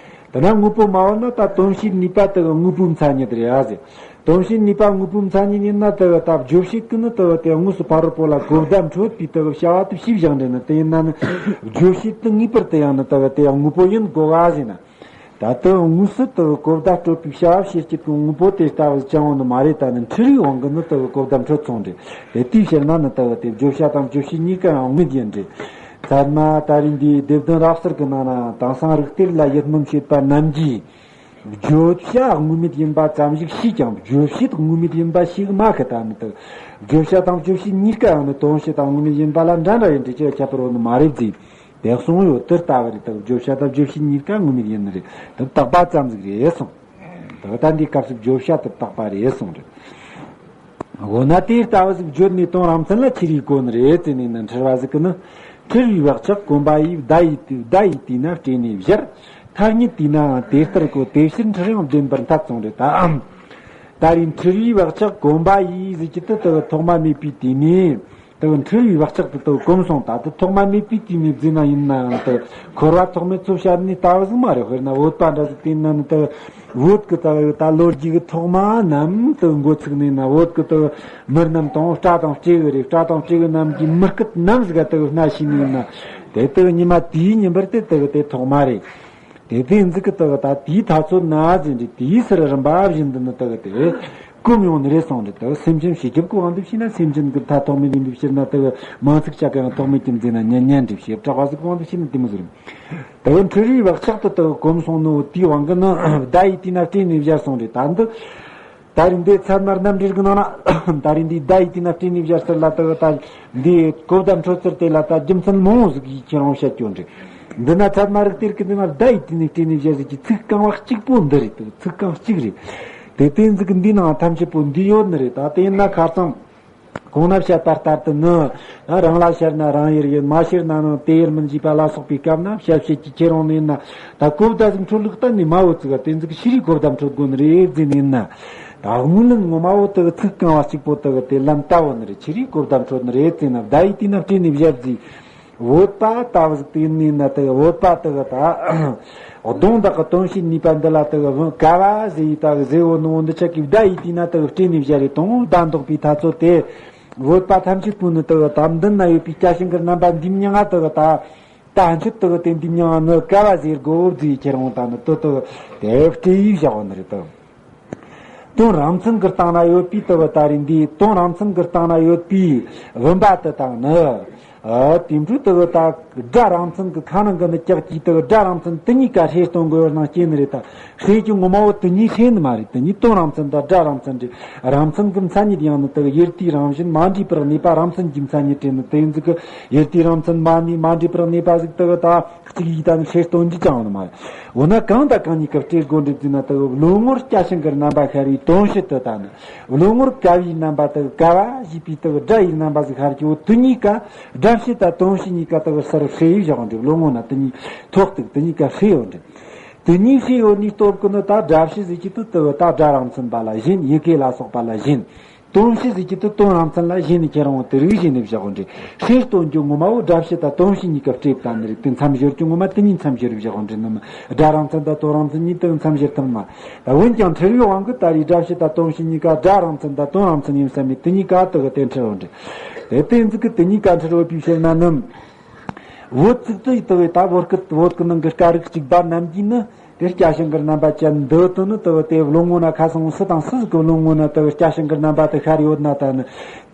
དེ་ན་དངོས་པོ་མ་ཡོད་ན་ད་དོན་བྱེད་ནུས་པ་དེ་དངོས་པོའི་མཚན་ཉིད་རེད་ཨ་ཟེར། དོན་བྱེད་ནུས་པ་དངོས་པོའི་མཚན་ཉིད་ཡིན་ན་དེ་ད་བརྗོད་བྱེད་ཀྱི་ནི་དེ་དེ་དངོས་སུ་ཕ་རོལ་པོ་ལ་གོ་བརྡ་འཕྲོད་པའི་དེ་བྱ་བ་དེ་ཞིག་བཞག་འདྲེན་ན། དེ་ཡིན་ན་ནི་བརྗོད་བྱེད་དེ་ངེས་པར་དུ་ཡང་ནི་དེ་དེ་དངོས་པོ་ཡིན་དགོས་ག་ཟེར་ན། ད་དེ་དངོས་སུ་དེ་གོ་བརྡ་སྤྲོད་པའི་བྱ་བ་བྱེད་སྤྱད་ཀྱི་དངོས་པོ་དེ་ལྟ་བུ་ཅང་ཡོད་ནི་མ་རེད། ད་ནི་འཁྲུལ་བའི་དབང་གིས་ནི་དེ་གོ་བརྡ་འཕྲོད་སོང་རེད། དེ་དེའི་ཕྱིར་ན་ནི་དེ་དེ་བརྗོད་བྱ་དང་བརྗོད་བྱེད་གཉིས་ཀ་ཡང་དངོས་ཡིན་རེད། ཚད་མ་ད་རིང་འདིའི་སྡེ་བདུན་རབ་གསལ་གྱི་ནང་ན་དེང་སང་རིག་གཏེར་ལ་ཡིད་སྨོན་བྱེད་པ་རྣམས་ཀྱིས། བརྗོད་བྱ་དངོས་མེད་ཡིན་པ་ཙམ་ཞིག་ཤེས་ཀྱང་། བརྗོད་བྱེད་དངོས་མེད་ཡིན་པ་ཞིག་མ་ཤེས། ད་ནི་དེ་བརྗོད་བྱ་དང་བརྗོད་བྱེད་གཉིས་ཀ་ཡང་ནི་དོན་བྱེད་དང་དངོས་མེད་ཡིན་པ་ལ་འདྲ་འདྲ་ཡིན་དུས་ཁྱད་པར་ཡོད་ནི་མ་རེད་ཟེར། དེ་གསུངས་ཡོད། དེ་ལྟ་བུ་རེད། དེ་བརྗོད་བྱ་དང་བརྗོད་བྱེད་གཉིས་ཀ་དངོས་མེད་ཡིན་ནི་རེད། དེ་བཏགས་པ་ཙམ་ཟིག་རེད་གསུངས། དེ་ད་འདིའི་སྐབས་སུ་བརྗོད་བྱ་དེ་བཏགས་པ་རེད་གསུངས་རེད། འོ་ན་དེ་ལྟ་བུ་ཟིག་བརྗོད་ནས་དོན་རང་མཚན་ལ་ཅི་རིགས་གོ་ནི་རེད་ཟེར་ནས་ནི་འཁྲུལ་བ་ཟིག་གི་ནི། འཁྲུལ་བའི་བག་ཆགས་གོམས་པ་ཡིས། བརྡ་ཡིས་བརྡ་ཡིས་བལྟས་ན་སྤྲོས་ནས་བཞར། ཐ་སྙད་བལྟས་ནའང་དེ་ལྟར་གོ། དེ་ཕྱིར་འཁྲུལ་ཡང་བདེན་པར་འཐད་གསུངས་རེད་དམ། ད་རེས་འཁྲུལ་བའི་བག་ཆགས་གོམས་པ་ཡིས་ཟེར་གྱི་དེ་དེ་ཐོག་མ་མེད་པའི་དུས་ནས། དེ་འཁྲུལ་བའི་བག་ཆགས་དེ་དེ་གོམས་སོང་། ད་དེ་ཐོག་མ་མེད་པའི་དུས་ནས་བརྫིས་ན་ཡིན་ནའང་དེ་འཁོར་བ་ཐོག་མེད་ཚུལ་བཤད་ནི་ལྟ་བུ་ཟིག་མ་རེད། དཔེར་ན་བོད་པ་འདྲ་ཟིག་བལྟས་ན་ནི་དེ་བོད་ཀྱི་ད་ད་ལོ་རྒྱུས་ཀྱི་ཐོག་མ་ནམ་དེ་འགོ་ཚུགས་ནས་ན། བོད་ཀྱི་དེ་མི་རྣམས་དང་སྤྲ་དང་སྤྲེའུ་རེད། སྤྲ་དང་སྤྲེའུ་རྣམས་ཀྱིས་མི་སྐད་ནམ་ཟིག་ག་དེ་སྣ་ཤེས་ནས་ན། དེ་དེ་ཉི་མ་དེའི་ཉིན་པར་དེ་དེ་དེ་ཐོག་མ་རེད། དེ་དེ་འཛི་གི་དག་ད་དེའི་ཐ་ཚོད་ན་ཟིན་རེད། དེའི་སར་རིམ་པ་བཞིན་དུ་ནི་དག་དེ་གོམས་ཡོང་ནི་རེད་སོང་རེད། དག་སེམས་ཅན་ཤེས་རྒྱབ་ཀྱི་དབང་དུ་བྱས་ན་སེམས་ཅན་གྱི་མཐའ་ཐོག་མེད་ཡིན་པའི་ཕྱིར་ན་དག་མང་ཚིག་ཅག་གི་ཡང་ཐོག་མེད་ཀྱི་འཛི་ན་ཉན་ཉན་འདྲི་བྱེད་གྲགས་པ་ཟིག་གི་དབང་དུ་བྱས་ན་དེ་མོ་ཟིག་རེད། དག་འཁྲུལ་བའི་བག་ཆགས་དུ་དག་གོམས་སོང་ནོ་དེའི་དབང་གིས་ནི་བརྡ་ཡི་དུས་ན་སྤྲས་ནས་སྦྱར་སོང་རེད། ད་འདི། ད་རིང་འདི་ཚད་མ་རྣམ་འགྲེལ་གྱི་ནང་ན་ད་རིང་འདི་བརྡ་ཡི་དུས་ན་སྤྲས་ནས་སྦྱར་ཟེར་ལ་དག་ད་འདི་གོ་བརྡ་འཕྲོད་ཚུལ་དེ་ལ་ད་རྒྱུ་མཚན་མང་བོ་ཟིག་གིས་ཁྱེད་རང་བཤད་རྒྱུ་འདྲ། འདི་ན་ཚད་མ་རིགས་གཏེར་གྱི་འདི་ན་བརྡ་ཡི་དུས་ན་སྤྲས་ནས་སྦྱར་ཟེར་གྱི་ཚིག་རྐང་བ་གཅིག་པོ་འདི་རེད། དུ་ཚིག་རྐང་གཅིག་རེད། དེ་དེ་ཟིག་གི་འདི་ནང་ཐམས་ཅད་པོ་འདི་ཡོད་ནི་རེད། ད་དེ་ཡིན་ན་ཁ་སང་གོང་ན་བཤད་པ་ལྟར་དུ་ནི་ད་རང་ལ་ཤར་ན་རང་ཡུལ་ཡིན། མ་ཤར་ན་ནི་དེ་ཡུལ་མིན་ཞེས་པ་ལ་སོགས་པའི་སྐབས་ན་བཤད་བཤད་ཀྱི་ཁྱེད་རང་ནི་ཡིན་ན་ད་གོ་བརྡ་ཟིག་འཕྲོད་ལུགས་གཏན་ནས་མ་བོ་ཙིག་ག་དེ་ཟིག་ཤེས་རིག་གོ་བརྡ་འཕྲོད་དགོས་ནི་རེད་ཟེར་ནི་ཡིན་ན། ད་དངོས་ལན་ངོ་མ་བོ་དག་ཚིག་རྐང་བ་གཅིག་པོ་དག་དེ་ལན་ལྟ་བོ་ནི་རེད། ཤེས་རིག་གོ་བརྡ་འཕྲོད་ནི་རེད་ཟེར་ན་བརྡ་ཡི་དུས་ན་སྤྲས་ནས་བཞག་ཟིག་བོད་པ་ལྟ་བུ་ཟིག་དེ་ཡིན་ན་དག་བོད་པ་དག་ད་གདོང་དག་གི་དོན་བྱེད་ནུས་པ་འདི་ལ་དག་བུ་ཀ་བ་ཟེར་ཡི་དག་ཟེར་བོ་ནོ་འདི་ཆ་གི་བརྡ་ཡི་དུས་ན་དག་སྤྲས་ནས་བཞག་རེད། དང་བརྡ་འདོགས་པའི་ཐ་ཚོད་དེ་བོད་པ་ཐམས་ཅད་པོ་ནི་དག་ད་མདུན་ན་ཡོད་པའི་སྐྱ་ཤིང་གི་རྣམ་པ་འདི་མྱང་ང་དག་ད་ད་འཆི་དག་དེ་འདི་མྱང་ང་ནི་ཀ་བ་ཟེར་དགོ་ཟེར་ཁྱེད་རང་ད་ནི་དོ་དག་དེ་སྤྲས་ཡི་བཞག་བོ་ནི་རེད་དག་དོན་རང་མཚན་གྱི་སྟེང་ན་ཡོད་པའི་དུ་བ་ད་རེད། འདིའི་དོན་རང་མཚན་གྱི་སྟེང་ན་ཡོད་པའི་བུམ་པ་དུ་དང་ནི། ཨ་དེ་འཕྲོས་དུ་བ་ད་སྒྲ་རང་མཚན་གྱི་ཁ་ནང་གི་ནི་ཀྱག་ཀྱིས་དུ་བ་སྒྲ་རང་མཚན་དུ་གཉིས་ཀ་ཧྲེ་སྟོན་དགོས་ཡོད་སྣང་སྐྱེ་ནི་རེད། ད་ཧྲེ་གྱི་ངོ་མ་བོ་དུ་གཉིས་ཧྲེ་ནི་མ་རེད། དུ་གཉིས་དོན་རང་མཚན་དང་སྒྲ་རང་མཚན་རེད། རང་མཚན་གྱི་མཚན་ཉིད་ཡང་ནི་དུ་ཡུལ་དུས་རང་བཞིན་མ་འདྲེས་པར་གནས་པ་རང་མཚན་གྱི་མཚན་ཉིད་རེད། ནི་དེ་ཟིག་གི་ཡུལ་དུས་རང་མཚན་མ་ནི་མ་འདྲེས་པར་གནས་པ་ཟིག་དུ་བ་ད། གཅིག་ཡིག་དང་ཧྲེ་སྟོན་རྒྱུ་ཅང་ནི་མ་རེད། འོ་ན་གང་དང་གང་གཉིས་ཀ་སྤྲས་དགོས་འདྲི་ཟེར་ན་དུ་བློ་ངོར་སྐྱ་ཤིང་གི་རྣམ་པ་ཤར་བའི་དོན་བྱེད་དུ་ད་ནི། བློ་ངོར་ཀ་བའི་རྣམ་པ་དུ་ཀ་བ་ཞེས་པའི་དུ་སྒྲ་ཡི་རྣམ་པ་ཟིག་ཤར་གྱི་འོ་དུ་གཉིས་ཀ་སྒྲ་བྱེད་དང་དོན་བྱེད་གཉིས་ཀ་དུ་སར་ཧྲེ་ཡི་བཞག་འདྲི། བློ་ངོ་ན་དུ་གཉིས་ཐོག་ཏུ་དུ་གཉིས་ཀ་ཧྲེ་ཡོད་འདྲི། དུ་གཉིས་ཧྲེ་ཡོད་ནི་སྟོབས་ཀྱིས་ནི་ད་སྒྲ་བྱེད་ཟེར་གྱི་དུ་དུ་ད་སྒྲ་རང་མཚན་པ་ལ་བཞིན། ཡི་གེ་ལ་སོགས་པ་ལ་བཞིན། དོན་བྱེད་ཟེར་གྱི་དུ་དོན་རང་མཚན་ལ་བཞིན་ནས་ཁྱེད་རང་དེ་རིགས་བཞིན་ནས་བཞག་འདྲི། ཧྲེ་སྟོན་རྒྱུ་ངོ་མ་བོ་སྒྲ་བྱེད་དང་དོན་བྱེད་གཉིས་ཀ་སྤྲས་པ་ནི་རེད། དེ་མཚམས་སྦྱོར་གྱི་ངོ་མ་དེ་གཉིས་མཚམས་སྦྱོར་བཞག་འདྲི་ནི་མ། སྒྲ་རང་མཚན་དང་དོན་རང་མཚན་གཉིས་དེ་མཚམས་སྦྱོར་ཐུབ་མ། ད་འོན་ཀྱང་འཁྲུལ་བའི་དབང་གིས་ད་རེས་སྒྲ་བྱེད་དང་དོན་བྱེད་གཉིས་ཀ་སྒྲ་རང་མཚན་དང་དོན་རང་མཚན་ཡིན་བསམ་མེད་དེ་གཉིས་ཀ་དུ་གི་དེ་འཁྲུལ་འདྲི། དེ་དེ་ཟིག་གི་དེ་གཉིས་ཀ་འཁྲུལ་བའི་ཕྱིར་ན་ནི། བོད་ཚིག་ཏུ་ཡིད་དུ་བས་ད་བོད་སྐད་བོད་ཀྱི་ནང་གི་སྐད་རིགས་གཅིག་པ་རྣམས་ཀྱིས་ནི་དེ་སྐྱ་ཞིང་གི་རྣམ་པ་ཅན་འདི་དུ་ནི་དུ་དེ་བློ་ངོ་ན་ཁ་སང་སུ་དང་སུ་ཟིག་གི་བློ་ངོ་ན་དུ་སྐྱ་ཞིང་གི་རྣམ་པ་དུ་ཤར་ཡོད་ན་ད་ནི་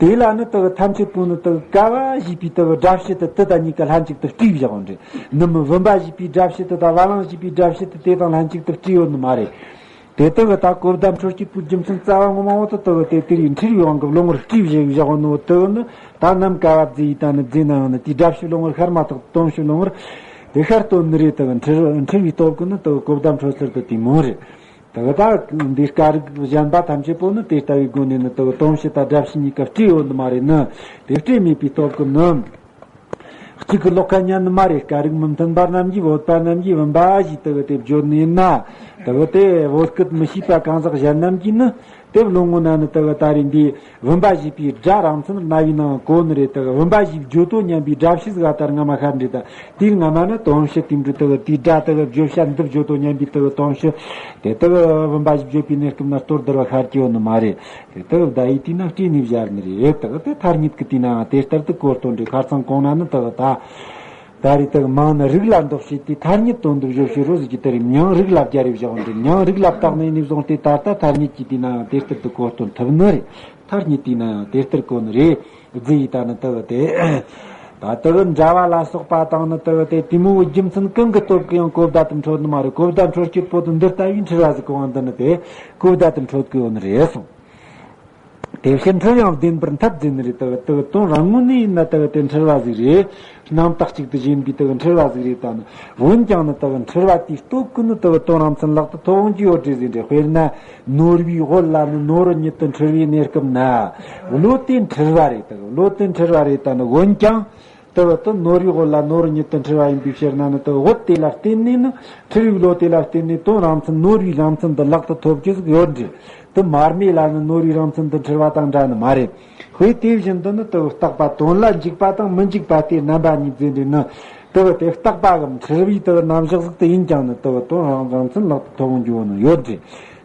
དེ་ལ་ནི་དུ་ཐམས་ཅད་པོ་ནི་དུ་ཀ་བ་ཞེས་པའི་དུ་སྒྲ་བྱེད་དུ་དུ་དང་གཉིས་ཀ་ལྷན་ཅིག་ཏུ་སྤྲས་བཞག་འདྲི། ནི་མི་བུམ་པ་ཞེས་པའི་སྒྲ་བྱེད་དུ་དང་བ་ལང་ཞེས་པའི་སྒྲ་བྱེད་དུ་དེ་དང་ལྷན་ཅིག་ཏུ་སྤྲས་ཡོད་ནི་མ་རེད། དེ་དག་གི་ད་གོ་བརྡ་འཕྲོད་སྐྱེད་པོའི་རྒྱུ་མཚན་རྩ་བ་ངོ་མ་བོ་དེ་དག་གི་དེ་དེ་རིགས་འཁྲུལ་བའི་དབང་གིས་བློ་ངོར་སྤྲས་བཞག་བཞག་ནོ་དེ་ནི་ད་ནམ་ཀ་བ་རྫི་ཡི་ད་ནི་རྫི་ནའང་ནི་དེའི་སྒྲ་བྱེད་བློ་ངོར་ཤར་མ་ཐག་དོན་བྱེད་བློ་ངོར་དེ་ཤར་དོན་ནི་རེད། དག་འཁྲུལ་འཁྲུལ་བའི་སྟོབས་ཀྱིས་ནི་དག་གོ་བརྡ་འཕྲོད་ཚུལ་དེ་དེ་མོ་རེད། དག་ད་འདི་སྐད་རིགས་གཞན་པ་ཐམས་ཅད་པོ་ནི་དེ་ལྟ་བུའི་སྒོ་ནས་ནི་དག་དོན་བྱེད་དང་སྒྲ་བྱེད་གཉིས་ཀ་སྤྲས་ཡོད་ནི་མ་རེད། ནི་དེ་སྤྲས་མེད་པའི་སྟོབས་ཀྱིས་ནི། གཅིག་གི་ལོག་ཁ་ཉན་ནི་མ་རེད། སྐད་རིགས་མི་མཐུན་པ་རྣམས་ཀྱིས་བོད་པ་རྣམས་ཀྱིས་བུམ་པ་ཞེས་དུ་དེ་བརྗོད་ནི་ཡིན་ན། དུ་དེ་བོད་སྐད་མི་ཤེས་པ་གང་ཟག་གཞན་རྣམས་ཀྱིས་ནི་དེ་བློ་ངོ་ན་ནི་དུ་ད་རེས་འདི་བུམ་པ་ཞེས་པའི་སྒྲ་རང་མཚན་རྣ་བའི་ནང་གོ་ནི་རེད། དུ་བུམ་པ་ཞེས་བརྗོད་དོ་སྙམ་པའི་སྒྲ་བྱེད་ཟིག་ཨ་ལྟར་སྔ་མ་ཤར་འདྲི་ད་དེའི་སྔ་མ་ནི་དོན་བྱེད་དེ་འདྲ་དུ་དེའི་སྒྲ་དུ་བརྗོད་བྱ་འདི་བརྗོད་དོ་སྙམ་པའི་དུ་དོན་བྱེད་དེ་དུ་བུམ་པ་ཞེས་བརྗོད་པའི་གནས་སྐབས་ན་ལྟོ་ལྡིར་བ་ཤར་གྱི་ཡོད་ནི་མ་རེད། དེ་ལྟར་བརྡ་ཡི་དུས་ན་སྤྲས་ནས་སྦྱར་ནི་རེད། དག་དེ་ཐ་སྙད་ཀྱི་དུས་ནའང་དེ་ལྟར་དུ་གོ་དོན་འདྲི། ཁ་སང་གོང་ན་ནི་དག་ད་ད་རེས་དག་མང་ནི་རིགས་ལ་འདོགས་བྱེད་དེ་ཐ་སྙད་དོན་དུ་བརྗོད་བྱེད་རོ་ཟེར་གྱི་དེ་རེད། མྱང་རིགས་ལ་སྦྱར་རེ་བཞག་འདྲི། མྱང་རིགས་ལ་བཏགས་ནས་ནས་བཟུང་སྟེ་ད་ལྟ་ཐ་སྙད་ཀྱི་དུས་ནའང་དེ་ལྟར་དུ་གོ་དོན་ཐུབ་ནི་རེད། ཐ་སྙད་དུས་ནའང་དེ་ལྟར་གོ་ནི་རེད། རྫི་ཡི་ད་ནི་དག་དེ་ད་དག་འདྲ་བ་ལ་སོགས་པ་དང་ནི་དག་དེ་དེ་མོ་རྒྱུ་མཚན་གང་གི་སྟོབས་ཀྱིས་ཡང་གོ་བརྡ་དུ་འཕྲོད་ནི་མ་རེད། གོ་བརྡ་འཕྲོད་སྤྱོད་པོ་དུ་འདི་ལྟ་བུའི་འཁྲུལ་བ་ཟིག་གི་དབང་དུ་ནི་དེ་གོ་བརྡ་དུ་འཕྲོད་གི་ཡོད་ནི་རེད་གསུངས། དེ་ཕྱིར་འཁྲུལ་ཡང་བདེན་པར་འཐད་ཟེར་ནི་རེད། དེ་དེ་དོན་རང་ངོས་ནས་ཡིན་ན་དེ་དེ་འཁྲུལ་བ་ཟིག་རེད། རྣམ་དག་ཅིག་ཏུ་བཞིན་པའི་དེ་འཁྲུལ་བ་ཟིག་རེད། ད་ནི་འོན་ཀྱང་ནི་དེ་འཁྲུལ་བ་དེའི་སྟོབས་ཀྱིས་ནི་དེ་དོན་རང་མཚན་ལག་ཏུ་ཐོབ་འོང་རྒྱུ་ཡོད་རེད་ཟེར་འདྲ། དཔེར་ན་ནོར་བུའི་འོད་ལ་ནི་ནོར་ཉིད་དུ་འཁྲུལ་བའི་གནས་སྐབས་ན་བློ་དེ་འཁྲུལ་བ་རེད། དེ་བློ་དེ་འཁྲུལ་བ་རེད། ད་ནི་འོན་ཀྱང་དེ་བ་དེ་ནོར་བུའི་འོད་ལ་ནོར་ཉིད་དུ་འཁྲུལ་བ་ཡིན་པའི་ཕྱིར་ན་ནི་དེ་འོད་དེ་ལ་བརྟེན་ནས་ནི་འཁྲུལ་བའི་བློ་དེ་ལ་བརྟེན་ནས་དོན་རང་མཚན་ནོར་བུའི་རང་མཚན་དུ་ལག་ཏུ་ཐོབ་རྒྱུ་ཟིག་ཡོད་འདྲ། དེ་མར་མེ་ལ་ནི་ནོར་བུའི་རང་མཚན་དུ་འཁྲུལ་བ་དང་འདྲ་ནི་མ་རེད། དཔེ་དེ་བཞིན་དུ་ནི་དེ་བ་རྟག་པ་དོན་ལ་འཇུག་པ་དང་མི་འཇུག་པ་སྟེ་རྣམ་པ་གཉིས་ཟེར་འདྲ་ནི་དེ་བ་དེ་རྟག་པ་གམ་འཁྲུལ་བའི་དེ་བ་རྣམ་གཞག་ཟིག་དེ་ཡིན་ཀྱང་ནི་དེ་བ་དོན་རང་རང་མཚན་ལག་ཏུ་ཐོབ་འོང་རྒྱུ་ནི་ཡོད་འདྲ།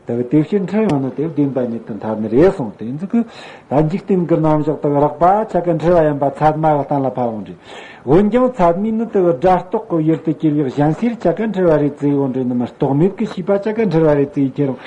དེ་བ་དེ་ཕྱིར་འཁྲུལ་ཡང་ནི་དེ་བདེན་པ་ཉིད་དུ་འཐད་ནི་རེད་གསུངས། དེ་ཚིག་གི་ད་འཇིག་རྟེན་གྱི་རྣམ་གཞག་དག་རགས་པ་ཆ་ག་འཁྲུལ་བ་ཡིན་པ་ཚད་མ་གི་གཏན་ལ་ཕབ་འོང་འདྲ། འོན་ཀྱང་ཚད་མས་ནི་དེ་གི་སྒྲ་རྟོག་གི་ཡུལ་དུ་གྱུར་པའི་གཞན་སེལ་ཆ་ག་འཁྲུལ་བ་རེད་ཟེར་ཡོད་འདྲ་ནི་མ། རྟོག་མེད་ཀྱི་ཤེས་པ་ཆ་ག་འཁྲུལ་བ་རེད་ཟེར་ཁྱེད་རང་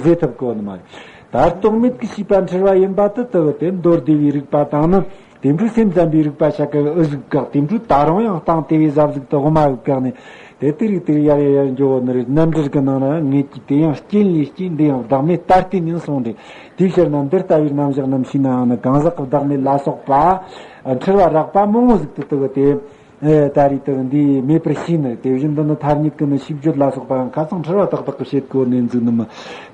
ཟེར་ཐུབ་གི་ནི་མ་རེད། ད་རྟོག་མེད་ཀྱི་ཤེས་པ་འཁྲུལ་བ་ཡིན་པ་དེ་དེ་གི་དེ་མདོ་སྡེ་བའི་རིགས་པ་དང་ནི། དེ་འཕྲོས་སེམས་ཙམ་པའི་རིགས་པ་ཆ་ག་ཨུ་ཟིག་བཀག་དེ་འཕྲོས་ད་རུང་ཡང་སྟེང་དེ་བས་ཟབ་ཟིག་ཏུ་དབུ་མ་ཨུ་བཀག་ནས། དེ་དེ་རིགས་དེ་རིགས་ཡར་ཡར་ཡར་འགྱོ་བོ་ནི་རེད། རྣམ་འགྲེལ་གྱི་ནང་ན་ངེད་ཀྱིས་དེ་ཡང་རྐྱེན་ལས་སྐྱེས། འདི་ཡང་བདག་མེད་ལྟར་བརྟེན་ཡིན་གསུངས་རེད། དེའི་ཕྱིར་ན་འདི་ལྟ་བུའི་རྣམ་གཞག་རྣམས་ཤེས་ནའང་ནི་གང་ཟག་གི་བདག་མེད་ལ་སོགས་པ་འཁྲུལ་བ་རགས་པ་མང་བོ་ཟིག་ཏུ་དུ་གི་དེ། ཨེ། ད་རེས་དུ་འདི་མེད་པར་ཤེས་ནི། དེ་བཞིན་དུ་ནི་ཐ་སྙད་ཀྱི་ནི་ཤེས་བརྗོད་ལ་སོགས་པའང་ཁ་སང་འཁྲུལ་བ་ཏག་ཏག་གི་བྱེད་དགོས་ནི་འཛུགས་ནི་མ།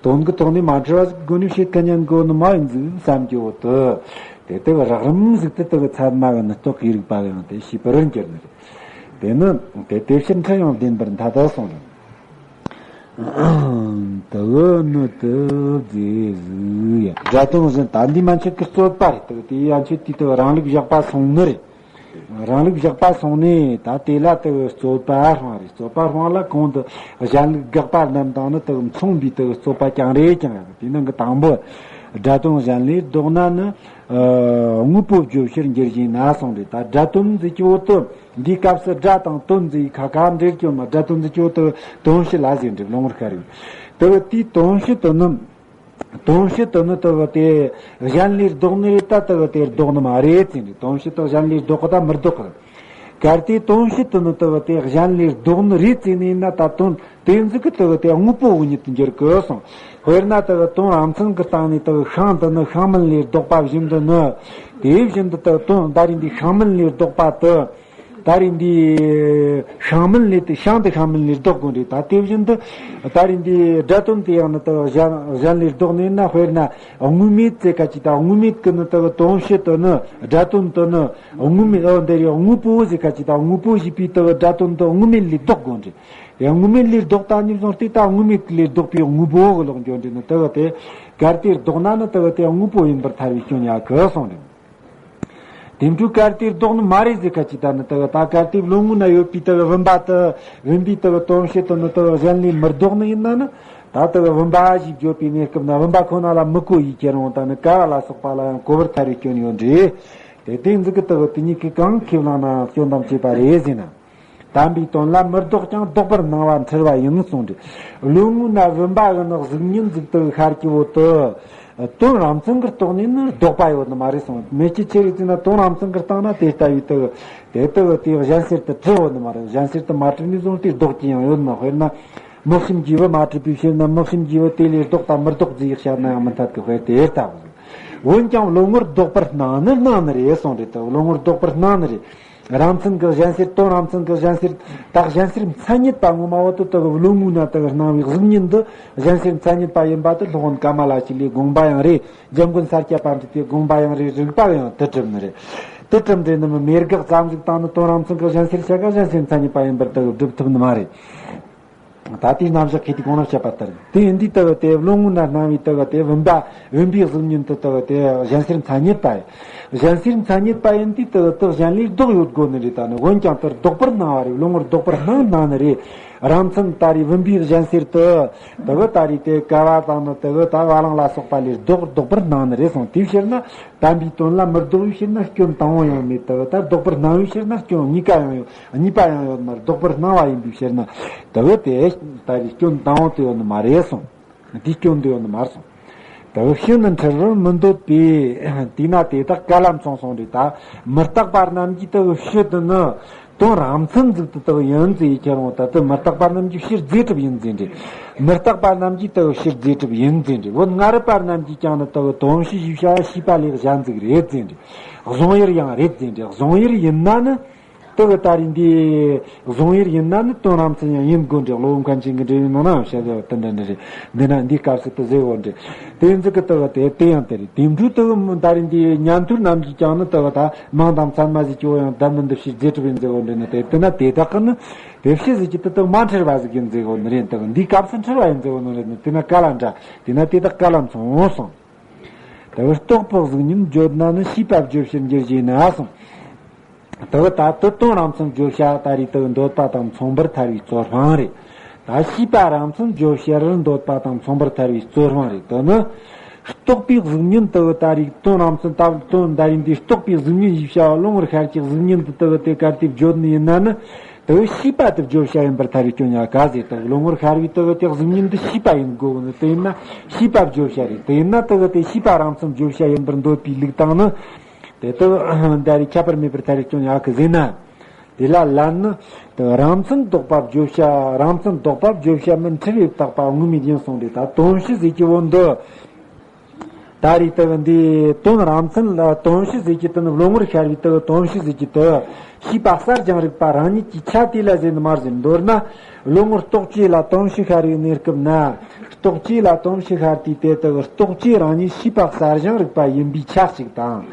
དོན་གྱི་ཐོག་ནས་མ་འཁྲུལ་བ་ཟིག་སྒོ་ནས་བྱེད་ཁ་ཉན་དགོས་ནི་མ་ཡིན་འཛུགས་བསམ་རྒྱུ་བོ་དུ། དེ་དག་རགས་རིམ་ཟིག་ཏུ་དག་ཚད་མ་གི་ནི་རྟོག་གེའི་རིགས་པ་ཡང་དེ་ཤེས་པར་འགྱུར་ནི་རེད། དེ་ནི་དེ་དེ་ཕྱིར་འཁྲུལ་ཡང་བདེན་པར་མཐའ་དག་གསུངས་རུང་། དག་ནི་དུ་རྫས་གཟུགས་ཡ། སྒྲ་དོན་གཞན་ད་འདི་མན་ཆད་ཀྱི་རྩོད་པ་རེད། དག་དེ་ཡན་ཆད་དེ་དག་རང་ལུགས་བཞག་པ་སོང་ནི་རེད། རང་ལུགས་བཞག་པ་སོང་ནས་ད་དེ་ལ་དག་རྩོད་པ་སྤང་རེད། རྩོད་པ་སྤང་ལ་གོང་དུ་གཞན་ལུགས་དགག་པ་རྣམས་དང་ནི་དག་མཚུངས་པའི་དག་རྩོད་པ་ཀྱང་རེད་ཀྱང་ཡང་། དེ་ནི་གི་དང་པོ་སྒྲ་དོན་གཞན་ལས་ལྡོག་ན་ནི། ཨ། དངོས་པོ་བརྗོད་ཕྱིར་འགྱུར་བཞིན་ན་གསུངས་རེད། ད་སྒྲ་དོན་འཛིན་གྱི་འོག་ཏུ་འདིའི་སྐབས་སུ་སྒྲ་དང་དོན་འཛིན་ཁ་ཁ་འབྲེལ་སྐྱོན་མ། སྒྲ་དོན་འཛིན་གྱི་འོག་ཏུ་དོན་བྱེད་ལ་ཟེར་འགྲིག་ལོ་ངོར་ཤར་ཡོད། དེ་བས་དེའི་དོན་བྱེད་དུ་ནི། དོན་བྱེད་དུ་ནི་དེ་བས་དེ་གཞན་ལས་ལྡོག་ནི་རེད། ད་དེ་བས་དེ་ལྡོག་ནི་མ་རེད་ཟེར་འགྲིག་དོན་བྱེད་དུ་གཞན་ལས་ལྡོག་གི་ད་མི་ལྡོག་གི། གལ་ཏེ་དོན་བྱེད་དུ་ནི་དེ་བས་དེ་གཞན་ལས་ལྡོག་ནི་རེད་ཟེར་ནི་ཡིན་ན། ད་དོན་དེ་འཛིན་གི་དེ་བས་དེ་དངོས་པོ་བོ་ཉིད་དུ་འགྱུར་གི་སོང་། དཔེར་ན་དེ་བས་དོན་རང་མཚན་གི་སྟེང་ནས་དེ་བས་ཤིང་དུ་ནི་ཤིང་མིན་ལས་ལྡོག་པ་བཞིན་དུ་ནི། དེ་བཞིན་དུ་དེ་བས་དོན་ད་རེས་འདི་ཤིང་མིན་ལས་ལྡོག་པ་དེ། ད་རེས་འདི་ཤིང་མིན་ལས་དེ་ཤིང་དེ་ཤིང་མིན་ལས་ལྡོག་དགོས་རེད། ད་དེ་བཞིན་དུ་ད་རེས་འདི་སྒྲ་དོན་དེ་ཡང་ནི་དེ་གཞན་གཞན་ལས་ལྡོག་ནས་ན། དཔེར་ན་དངོས་མེད་ཟེར་ཁ་ཅིག་ད་དངོས་མེད་ཀྱི་ནི་དེ་དོན་བྱེད་དུ་ནི་སྒྲ་དོན་དུ་ནི་དངོས་མེད། འོ་འདི་རེད། དངོས་པོ་ཟེར་ཁ་ཅིག་ད་དངོས་པོ་ཞེས་པའི་དེ་སྒྲ་དོན་དུ་དངོས་མེད་ལས་ལྡོག་དགོས་རེད། དེ་དངོས་མེད་ལས་ལྡོག་ད་ནི་བཟུང་སྟེ་ད་དངོས་མེད་ལས་ལྡོག་པའི་དངོས་པོ་གི་ལོག་འགྱོ་འདི་ནི་དེ་དེ་གལ་ཏེ་ལྡོག་ན་ནི་དེ་དེ་དངོས་པོ་ཡིན་པར་ཐལ་བའི་སྐྱོན་ཡོད་གི་སོང་རེད། དེ་འཕྲོས་གལ་ཏེ་ལྡོག་ནི་མ་རེད་ཟེར་ཁ་ཅིག་ད་ནི་དེ་ད་གལ་ཏེ་བློ་ངོ་ན་ཡོད་པའི་དེ་བུམ་པ་དེ་བུམ་པའི་དེ་དོན་བྱེད་དུ་ནི་དེ་གཞན་ལས་མི་ལྡོག་ནི་ཡིན་ན་ནི། ད་དེ་བུམ་པ་ཞེས་བརྗོད་པའི་གནས་སྐབས་ན་བུམ་པ་ཁོ་ན་ལ་མི་གོ་ཡི་ཁྱེར་འོང་ད་ནི་ཀ་བ་ལ་སོགས་པ་ལ་ཡང་གོ་བར་ཐལ་བའི་སྐྱོན་ཡོད་འདྲ། དེ་དེ་འཛིན་གི་དེ་དེ་གཉིས་ཀྱི་གང་ཁས་བླངས་ན་སྐྱོན་དམ་བཅས་པ་རེད་ཟེར་ན། དམ་པའི་དོན་ལ་མི་ལྡོག་ཀྱང་ལྡོག་པར་སྣང་བ་འཁྲུལ་བ་ཡིན་གསུངས་ཏེ། བློ་ངོ་ན་བུམ་པ་གི་ནི་གཟུགས་བརྙན་ཟིག་ཏུ་ཤར་གྱི་བོ་དུ། དོན་རང་མཚན་གྱི་ཐོག་ནས་ནི་ལྡོག་པ་ཡོད་ནི་མ་རེད་གསུངས། མེ་ཁྱི་ཆེ་རིགས་ཅིག་ན་དོན་རང་མཚན་གྱི་སྟེང་ན་དེ་ལྟ་བུའི་དུ། དེ་ལྟ་བུ་དེ་གཞན་སེལ་དུ་གྲུབ་ཡོད་ནི་མ་རེད། གཞན་སེལ་དུ་མ་གྲུབ་ནས་བཟུང་སྟེ་ལྡོག་གི་ཡང་ཡོད་ནི། དཔེར་ན། མིག་ཤེས་ཀྱིས་བུ་མ་གྲུབ་པའི་ཕྱིར་ན་མིག་ཤེས་ཀྱིས་བུ་དེ་ལས་ལྡོག་དང་མི་ལྡོག་ཅེས་བཤད་ན་ཡང་མི་འཐད་ཀི། དཔེ་དེ་ལྟ་བུ། འོན་ཀྱང་བློ་ངོར་ལྡོག་པར་སྣང་ནི་སྣང་ནི་རེད་གསུངས་རེད་དོ། བློ་ངོར་ལྡོག་པར་སྣང་ནི་རེད། རང་མཚན་གྱི་གཞན་སེལ། དོན་རང་མཚན་གྱི་གཞན་སེལ། ད་གཞན་སེལ་མཚན་ཉིད་པ་ངོ་མ་བོ་དེ་དག་བློ་ངོ་ན་དག་སྣང་བའི་གཟུགས་བརྙན་འདི་གཞན་སེལ་མཚན་ཉིད་པ་ཡིན་པ་དེ་སློབ་དཔོན་ཀ་མ་ལ་ཤཱི་ལའི་དགོངས་པ་ཡང་རེད། འཇམ་མགོན་ས་སྐྱ་པཎྜི་ཏའི་དགོངས་པ་ཡང་རེད། རིགས་པ་ཡང་དེ་གྲུབ་ནི་རེད། དེ་གྲུབ་འདྲེ་ནི་མི་མེད་དགག་ཙམ་ཟིག་བཏང་ནི་དོན་རང་མཚན་གྱི་གཞན་སེལ་བྱ་དགའ་གཞན་སེལ་མཚན་ཉིད་པ་ཡིན་པར་དག་སྒྲུབ་ཐུབ་ནི་མ་རེད། ད་ལྟའི་རྣམ་གཞག་གི་དེ་གོང་ན་བཤད་པ་ལྟར། དེ་ཡིན་དུས་དེ་བས་དེ་བློ་ངོ་ན་སྣང་བའི་དེ་བས་དེ་བུམ་པ། བུམ་པའི་གཟུགས་བརྙན་དེ་དེ་བས་དེ་གཞན་སེལ་མཚན་ཉིད་པ་ཡིན། གཞན་སེལ་མཚན་ཉིད་པ་ཡིན་དུས་དེ་བས་དེ་གཞན་ལས་ལྡོག་ཡོད་དགོས་ནི་རེད། ད་ནི་འོན་ཀྱང་དེ་ལྡོག་པར་སྣང་བ་རེད། བློ་ངོར་ལྡོག་པར་སྣང་སྣང་ནི་རེད། རང་མཚན་ད་རེས་བུམ་པའི་གཞན་སེལ་དེ། དེ་བས་ད་རེས་དེ་ཀ་བ་དང་ནི་དེ་བས་ད་བ་ལང་ལ་སོགས་པ་ལས་ལྡོག་ལྡོག་པར་སྣང་ནི་རེད་གསུངས། དེའི་ཕྱིར་ན། དམ་པའི་དོན་ལ་མི་ལྡོག་པའི་ཕྱིར་ན་སྐྱོན་དང་པོ་ཡང་མེད། དེ་བས་ད་ལྡོག་པར་སྣང་བའི་ཕྱིར་ན་སྐྱོན་གཉིས་ཀ་ཡང་ཡོད། གཉིས་པ་ཡང་ཡོད་མ་རེད། ལྡོག་པར་སྣང་བ་ཡིན་པའི་ཕྱིར་ན། དེ་བས་དེ་ད་རེས་སྐྱོན་དང་པོ་དེ་ཡོད་ནི་མ་རེད་གསུངས། དེའི་སྐྱོན་དེ་ཡོད་ནི་མ་རེད་གསུངས། དེ་བས་ཕྱི་ནི་འཁྲུལ་བར་མི་འདོད་པས། དེས་ན་དེ་དག་ག་ལ་མཚུངས་གསུངས་རེད། ད་མི་རྟག་པ་རྣམས་ཀྱིས་དེ་བས་ཕྱི་དེ་ནི། དོན་རང་མཚན་ཟིག་ཏུ་དག་ཡིན་ཟེར་ཁྱེར་འོང་། ད་ལྟ་མི་རྟག་པ་རྣམས་ཀྱིས་ཕྱིར་རྫས་གྲུབ་ཡིན་ཟེར་འདྲ། མི་རྟག་པ་རྣམས་ཀྱིས་དག་ཕྱིར་རྫས་གྲུབ་ཡིན་ཟེར་འདྲ། བོད་སྔ་རབས་པ་རྣམས་ཀྱིས་ཀྱང་ནི་དག་དོན་བྱེད་ཞེས་བྱ་བ་ཤེས་པ་ལས་གཞན་ཟིག་རེད་ཟེར་འདྲ། གཟུང་ཡུལ་ཡང་རེད་ཟེར་འདྲ། གཟུང་ཡུལ་ཡིན་ན་ནི། དག་ད་རེས་འདི་གཟུང་ཡུལ་ཡིན་ན་ནི་དོན་རང་མཚན་ཡང་ཡིན་དགོས་འདྲ། བློ་བུ་མཁན་ཆེན་གྱི་འགྲེལ་བའི་ནང་ན་ཡང་བཤད་ཡོད་དེ་འདྲ་འདྲ་རེད། འདི་ན་འདིའི་སྐབས་སུ་དུ་ཟེར་བོ་འདྲ། དེ་ཟིག་གི་དག་དེ་དེ་ཡང་དེ་རེད། དེ་འཕྲོས་དག་ད་རེས་འདི་ཉན་ཐོས་རྣམས་ཀྱིས་ཀྱང་ནི་དག་ད་མིང་དང་མཚན་མ་ཟེར་གྱི་བོ་ཡང་བདག་མིན་འདི་ཕྱིར་རྫས་གྲུབ་ཡིན་ཟེར་བོ་འདྲ་ནི། དེ་དེ་ན་དེ་དག་གི་ནི་དེ་ཕྱིར་ཟེར་གྱི་དེ་དག་མ་འཁྲུལ་བ་ཟིག་ཡིན་ཟེར་བོ་ནི་རེད། དག་འདིའི་སྐབས་སུ་འཁྲུལ་བ་ཡིན་ཟེར་བོ་ནི་རེད་ནི། དེ་ན་ག་ལ་འདྲ། དེ་ན་དེ་དག་ག་ལ་མཚུངས་སོང་། དེ་བས་རྟོག་པའི་གཟུགས་བརྙན་བརྗོད་ན་ནི་ཤེས་པ་བརྗོད་ཕྱིར་འགྱུར་ཞེ་ན་གསུངས། དེ་བས་ད་དེ་དོན་རང་མཚན་བརྗོད་བྱ་ད་རེས་དེ་འདོད་པ་དང་མཚུངས་པར་ཐལ་བའི་རྩོད་སྤང་རེད། ད་ཤེས་པ་རང་མཚན་བརྗོད་བྱར་འདོད་པ་དང་མཚུངས་པར་ཐལ་བའི་རྩོད་སྤང་རེད། དེ་ནི། རྟོག་པའི་གཟུགས་བརྙན་དུ་ད་རེས་དོན་རང་མཚན་ལྟ་བུ་དོན་ད་རེས་འདིའི་རྟོག་པའི་གཟུགས་བརྙན་ཞེས་བྱ་བ་བློ་ངོར་ཤར་གྱི་གཟུགས་བརྙན་དུ་དུ་དེ་གར་དེ་བརྗོད་ནི་ཡིན་ན་ནི། དུ་ཤེས་པ་དུ་བརྗོད་བྱ་ཡིན་པར་ཐལ་བའི་སྐྱོན་ཡང་ག་ཟེར་དུ་བློ་ངོར་ཤར་བའི་དུ་དེ་གཟུགས་བརྙན་དུ་ཤེས་པ་ཡིན་དགོས་ནི་དེ་ཡིན་ན་ཤེས་པ་བརྗོད་བྱ་རེད། དེ་ཡིན་ན་དུ་དེ་ཤེས་པ་རང་མཚན་བརྗོད་བྱ་ཡིན་པར་འདོད་པའི་ལུགས་དང་ནི། དེ་དུ་ད་རེས་ཁྱད་པར་མེད་པར་ཐལ་བའི་སྐྱོན་ཡང་ག་ཟེར་ན། དེ་ལ་ལན་ནི། དུ་རང་མཚན་ལྡོག་པ་བརྗོད་བྱ་རང་མཚན་ལྡོག་པ་བརྗོད་བྱ་མིན་འཁྲུལ་བའི་བཏགས་པ་དངོས་མེད་ཡིན་གསུངས་ཏེ་ད་དོན་བྱེད་ཟེར་གྱི་བོ་འདི། ད་རེས་དུ་འདི་དོན་རང་མཚན་ལ་དོན་བྱེད་ཟེར་གྱི་དུ་ནི་བློ་ངོར་ཤར་བའི་དུ་དོན་བྱེད་ཟེར་གྱི་དུ། ཤེས་པ་གསལ་སྦྱངས་རིག་པ་རང་ཉིད་ཀྱི་ཆ་དེ་ལ་ཟེར་ནི་མར་ཟེར་མདོར་ན། བློ་ངོར་རྟོག་བཅས་ལ་དོན་བྱེད་ཤར་བའི་གནས་སྐབས་ན། རྟོག་བཅས་ལ་དོན་བྱེད་ཤར་དུས་དེ་དུ་རྟོག་བཅས་རང་ཉིད་ཤེས་པ་གསལ་སྦྱངས་རིག་པ་ཡིན་པའི་ཆ་གཅིག་དང་།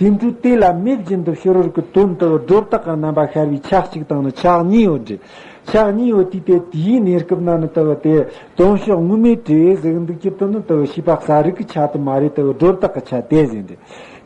དེ་འཕྲོས་དེ་ལ་མེད་བཞིན་དུ་ཕྱི་རོལ་གྱི་དོན་དུ་སྒྲོ་བཏགས་ཀྱི་རྣམ་པ་ཤར་བའི་ཆ་གཅིག་དང་ནི་ཆ་གཉིས་ཡོད་དེ། ཆ་གཉིས་ཡོད་དུས་དེ་དེའི་གནས་སྐབས་ན་ནི་དུ་དེ་དོན་བྱེད་དངོས་མེད་དེ་ཟེར་འདུག་ཀྱི་དུ་ནི་དུ་ཤེས་པ་གསལ་རིག་གི་ཆ་དུ་མ་རེད། དུ་སྒྲོ་བཏགས་ཀྱི་ཆ་དེ་ཟེར་འདི།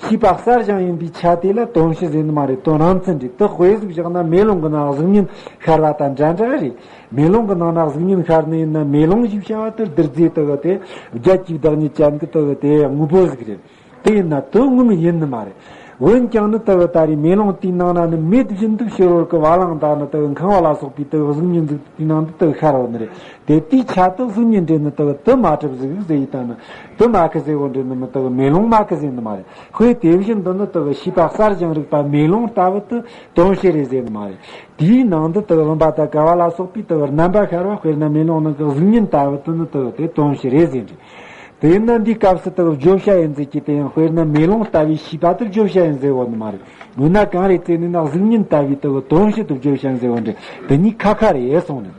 ཤེས་པ་གསལ་སྦྱངས་ཡིན་པའི་ཆ་དེ་ལ་དོན་བྱེད་ཟེར་ནི་མ་རེད། དོན་རང་མཚན་རེད། དུ་དཔེ་ཟིག་བཞག་ན་མེ་ལོང་གི་ནང་གཟུགས་བརྙན་ཤར་བ་དང་འདྲ་འདྲ་རེད། མེ་ལོང་གི་ནང་ན་གཟུགས་བརྙན་ཤར་ནི་ཡིན་ན་མེ་ལོང་ཞེས་བྱ་བ་དེ་རྡུལ་རྫས་དུ་དེ་བརྒྱད་ཀྱི་བདག་ཉིད་ཅན་གྱི་དུ་དེ་དངོས་པོ་ཟིག་རེད། དེ་ཡིན་ན་དོན་དངོས་མེད་ཡིན་ནི་མ་རེད། འོན་ཀྱང་ནི་དུ་ད་རེས་མེ་ལོང་དེའི་ནང་ན་ནི་མེད་བཞིན་དུ་ཕྱི་རོལ་གྱི་བ་ལང་དང་ནི་དུ་ཁང་བ་ལ་སོགས་པའི་དུ་གཟུགས་བརྙན་ཟིག་དེའི་ནང་དུ་དུ་ཤར་བ་ནི་རེད། དེ་དེའི་ཆ་དུ་གཟུགས་བརྙན་འདྲེན་ནི་དུ་དུ་མ་གྲུབ་ཟིག་ཟེར་ཡི་ད་ནི་དུ་མ་ཁི་ཟེར་བོ་འདྲེན་ནི་མི་དུ་མེ་ལོང་མ་ཁི་ཟེར་ནི་མ་རེད། དཔེ་དེ་བཞིན་དུ་ནི་དུ་ཤེས་པ་གསལ་སྦྱངས་རིག་པ་མེ་ལོང་ལྟ་བུ་དུ་དོན་བྱེད་རེད་ཟེར་ནི་མ་རེད། དེའི་ནང་དུ་དུ་བུམ་པ་དང་ཀ་བ་ལ་སོགས་པའི་དུ་རྣམ་པ་ཤར་བ་དཔེར་ན་མེ་ལོང་ནང་གི་གཟུགས་བརྙན་ལྟ་བུ་དུ་ནི་དུ་དེ་དོན་བྱེད་རེད་ཟེར་འདྲེན། དེ་ཡིན་ན་འདིའི་སྐབས་སུ་དག་བརྗོད་བྱ་ཡིན་ཟེར་གྱི་དེ་ཡང་དཔེར་ན་མེ་ལོང་ལྟ་བུའི་ཤེས་པ་དེ་བརྗོད་བྱ་ཡིན་ཟེར་བོ་ནི་མ་རེད། འོ་ན་གང་རེད་ཟེར་ནས་ན་གཟུགས་བརྙན་ལྟ་བུའི་དག་དོན་བྱེད་དུ་བརྗོད་བྱ་ཡིན་ཟེར་བོ་འདྲེ་དེ་གཉིས་ཁ་ཁ་རེད་གསུངས་ནས།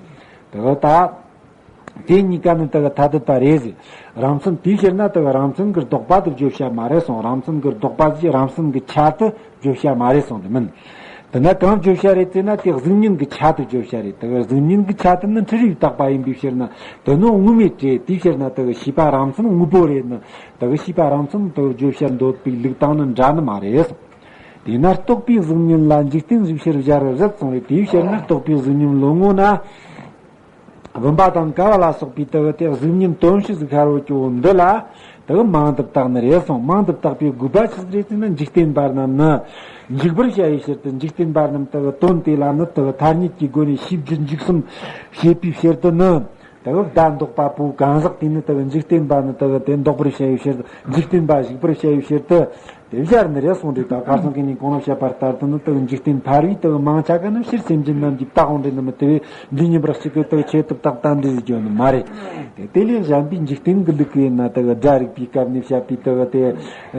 དག་ད། དེ་གཉིས་ཀ་ནི་དག་ཐ་དད་པ་རེད་ཟེར། རང་མཚན་དེའི་ཕྱིར་ན་དག་རང་མཚན་གྱི་ལྡོག་པ་དུ་བརྗོད་བྱ་མ་རེད་གསུངས། རང་མཚན་གྱི་ལྡོག་པ་ཟེར་རང་མཚན་གྱི་ཆ་དུ་བརྗོད་བྱ་མ་རེད་གསུངས་ཏེ་མིན། དེ་ན་གང་བརྗོད་བྱ་རེད་ཟེར་ན་དེ་གཟུགས་བརྙན་གྱི་ཆ་དུ་བརྗོད་བྱ་རེད། དེ་གཟུགས་བརྙན་གྱི་ཆ་དུ་ནི་འཁྲུལ་རིག་བཏགས་པ་ཡིན་པའི་ཕྱིར་ན་དེ་ནི་དངོས་མེད་རེད། དེའི་ཕྱིར་ན་དེ་གི་ཤེས་པ་རང་མཚན་དངོས་པོ་རེད་ནི་དེ་གི་ཤེས་པ་རང་མཚན་དེ་གི་བརྗོད་བྱར་འདོད་པའི་ལུགས་དང་ནི་འདྲ་ནི་མ་རེད། དེས་ན་རྟོག་པའི་གཟུགས་བརྙན་ལ་འཇིག་རྟེན་གཟུགས་ཕྱིར་སྦྱར་རེད་གསུངས་རེད། དེའི་ཕྱིར་ན་རྟོག་པའི་གཟུགས་བརྙན་བློ་ངོ་ན། བུམ་པ་དང་ཀ་བ་ལ་སོགས་པའི་དུ་དེ་གཟུགས་བརྙན་དོན་བྱེད་ཟིག་ཤར་བོ་ཀྱོ་འདི་ལ་དུ་མིང་དུ་བཏགས་ནི་རེད་གསུངས། མིང་དུ་བཏགས་པའི་དགོས་པ་ཆི་ཟིག་རེད་ཟེར་ན་འཇིག་རྟེན་པ་རྣམས་ནི་འཇུག་པར་བྱ་བའི་ཕྱིར་དུ། འཇིག་རྟེན་པ་རྣམས་དུ་དོན་དེ་ལ་ནི་དུ་ཐ་སྙད་ཀྱི་སྒོ་ནས་ཤེས་རྒྱུ་འཇུག་གསུམ་བྱེད་པའི་ཕྱིར་དུ་ནི་དུ་བརྡ་འདོགས་པ་པོ་གང་ཟག་དེ་ནི་དུ་འཇིག་རྟེན་པ་ནི་དུ་དེ་འདོགས་པར་བྱ་བའི་ཕྱིར་དུ། འཇིག་རྟེན་པ་གཞིག་པར་བྱ་བའི་ཕྱིར་དུ། དེ་སྦྱར་ནི་རེད་གསུངས་རེད། ད་ཁ་སང་གི་ནས་གོང་ལ་བཤད་པ་ལྟར་དུ་ནི་དག་འཇིག་རྟེན་ཕལ་བའི་དག་མང་ཆ་ག་ནི་ཕྱིར་སེམས་ཅན་རྣམས་ཀྱི་བཏགས་འོང་འདྲེན་ནི་མི་དེ་བས་འདི་ཉིན་པར་གཅིག་གི་དག་ཆེད་དུ་བཏགས་ཏན་ཏན་ཟིག་ཡོད་ནི་མ་རེད། དེ་དེ་ལས་གཞན་པའི་འཇིག་རྟེན་གི་ལུགས་ཀྱི་ཡིན་ན་དག་སྒྲ་རིག་པའི་སྐབས་ནས་བཤད་པའི་དག་དེ་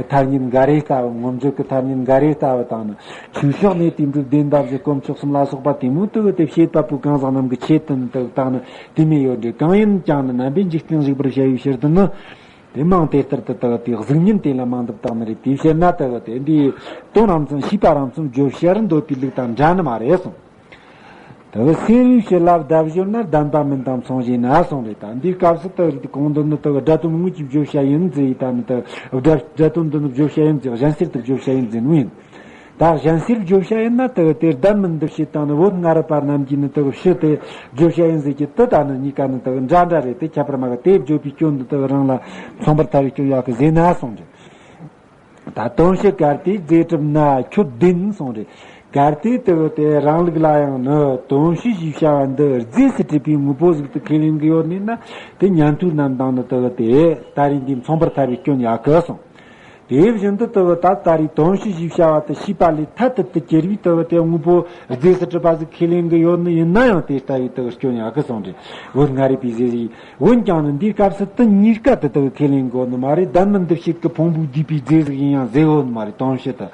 ཐ་སྙད་འགའ་རེ་ལྟ་བུ། ངོམ་བརྗོད་ཀྱི་ཐ་སྙད་འགའ་རེ་ལྟ་བུ་དང་ནི་ཆོས་ཕྱོགས་ནས་དེ་འགྲུབ་བདེན་པ་བཞི་དཀོན་མཆོག་གསུམ་ལ་སོགས་པ་དེ་མོ་དག་དེ་བྱེད་པ་པོ་གང་ཟག་རྣམས་ཀྱི་ཆེད་དུ་ནི་དག་བཏགས་ནི་དེ་མོ་ཡོད་འདྲེ། གང་ཡིན་ཀྱང་ནི་རྣམ་པའི་འཇིག་རྟེན་གཞིག་པར་བྱ་བའི་ཕྱིར་དུ་ནི། དེ་མིང་དེ་ལྟར་དུ་དག་དེ་གཟུགས་བརྙན་དེ་ལ་མིང་དུ་བཏགས་ནི་རེད། དེའི་ཕྱིར་ན་དག་དེ་འདིའི་དོན་རང་མཚན་ཤེས་པ་རང་མཚན་བརྗོད་བྱར་འདོད་པའི་ལུགས་དང་འདྲ་ནི་མ་རེད་གསུངས། དག་སེལ་བའི་ཕྱིར་ལ་བརྡ་སྦྱོར་ན་ལྡན་པ་མིན་དང་མཚུངས་བྱས་ན་གསུངས་རེད། ད་འདིའི་སྐབས་སུ་དག་རིགས་དེ་གོང་དུ་ནི་དག་སྒྲ་དོན་དངོས་ཀྱི་བརྗོད་བྱ་ཡིན་ཟེར་ཡི་ད་ནི་དག་སྒྲ་སྒྲ་དོན་འདི་ནི་བརྗོད་བྱ་ཡིན་ཟེར། གཞན་སེལ་དུ་བརྗོད་བྱ་ཡིན་ཟེར་ནོ་ཡིན། ད་གཞན་སེལ་བརྗོད་བྱ་ཡིན་ན་དེ་དེ་ལྡན་མིན་འདུ་བྱེད་དང་ནི་བོད་སྔ་རབས་པ་རྣམས་ཀྱིས་ནི་དེ་ཕྱི་དེ་བརྗོད་བྱ་ཡིན་ཟེར་གྱི་དེ་ད་ནི་གཉིས་ཀ་ནི་དེ་འདྲ་འདྲ་རེད། དེ་ཁྱད་པར་མ་གི་དེ་བརྗོད་པའི་སྐྱོན་འདི་དེ་རང་ལ་མཚུངས་པར་ཐལ་བའི་སྐྱོན་ཡོད་གི་ཟེར་ན་གསུངས་རེད། ད་དོན་བྱེད་གལ་ཏེ་རྫས་གྲུབ་ན་ཁྱོད་བདེན་གསུངས་རེད། གལ་ཏེ་དེ་དེ་རང་ལུགས་ལ་ཡང་ནི་དོན་བྱེད་ཞེས་བྱ་བ་འདི་རྫས་སུ་གྲུབ་པའི་དངོས་པོ་ཟིག་ཏུ་ཁས་ལེན་གི་ཡོད་ནི་ན་དེ་ཉན་ཐོས་རྣམས་དང་ནི་དེ་དེ་ད་རེས་འདི་མཚུངས་པར་ཐལ་བའི་སྐྱོན་ཡོད་གི་གསུངས། དེ་བཞིན་དུ་དུ་ད་ལྟ་རེས་དོན་བྱེད་ཞེས་བྱ་བ་དུ་ཤེས་པ་ལས་ཐ་དད་དུ་གྱུར་བའི་དུ་དེ་དངོས་པོ་རྫས་སུ་གྲུབ་པ་ཟིག་ཁས་ལེན་གི་ཡོད་ནི་ཡིན་ན་ཡང་དེ་ལྟ་བུའི་དུ་སྐྱོན་ཡོད་གི་གསུངས་ཏེ། བོད་སྔ་རབས་པའི་རྫས་ཟིག་འོན་ཀྱང་ནི་འདིའི་སྐབས་སུ་དུ་གཉིས་ཀ་དུ་དུ་ཁས་ལེན་གི་ཡོད་ནི་མ་རེད། ལྡན་མིན་འདུ་བྱེད་ཀྱི་ཕུང་པོའི་བསྡུས་པའི་རྫས་ཟིག་ཡིན་ཡང་ཟེར་གི་ཡོད་ནི་མ་རེད། དོན་བྱེད་དུ་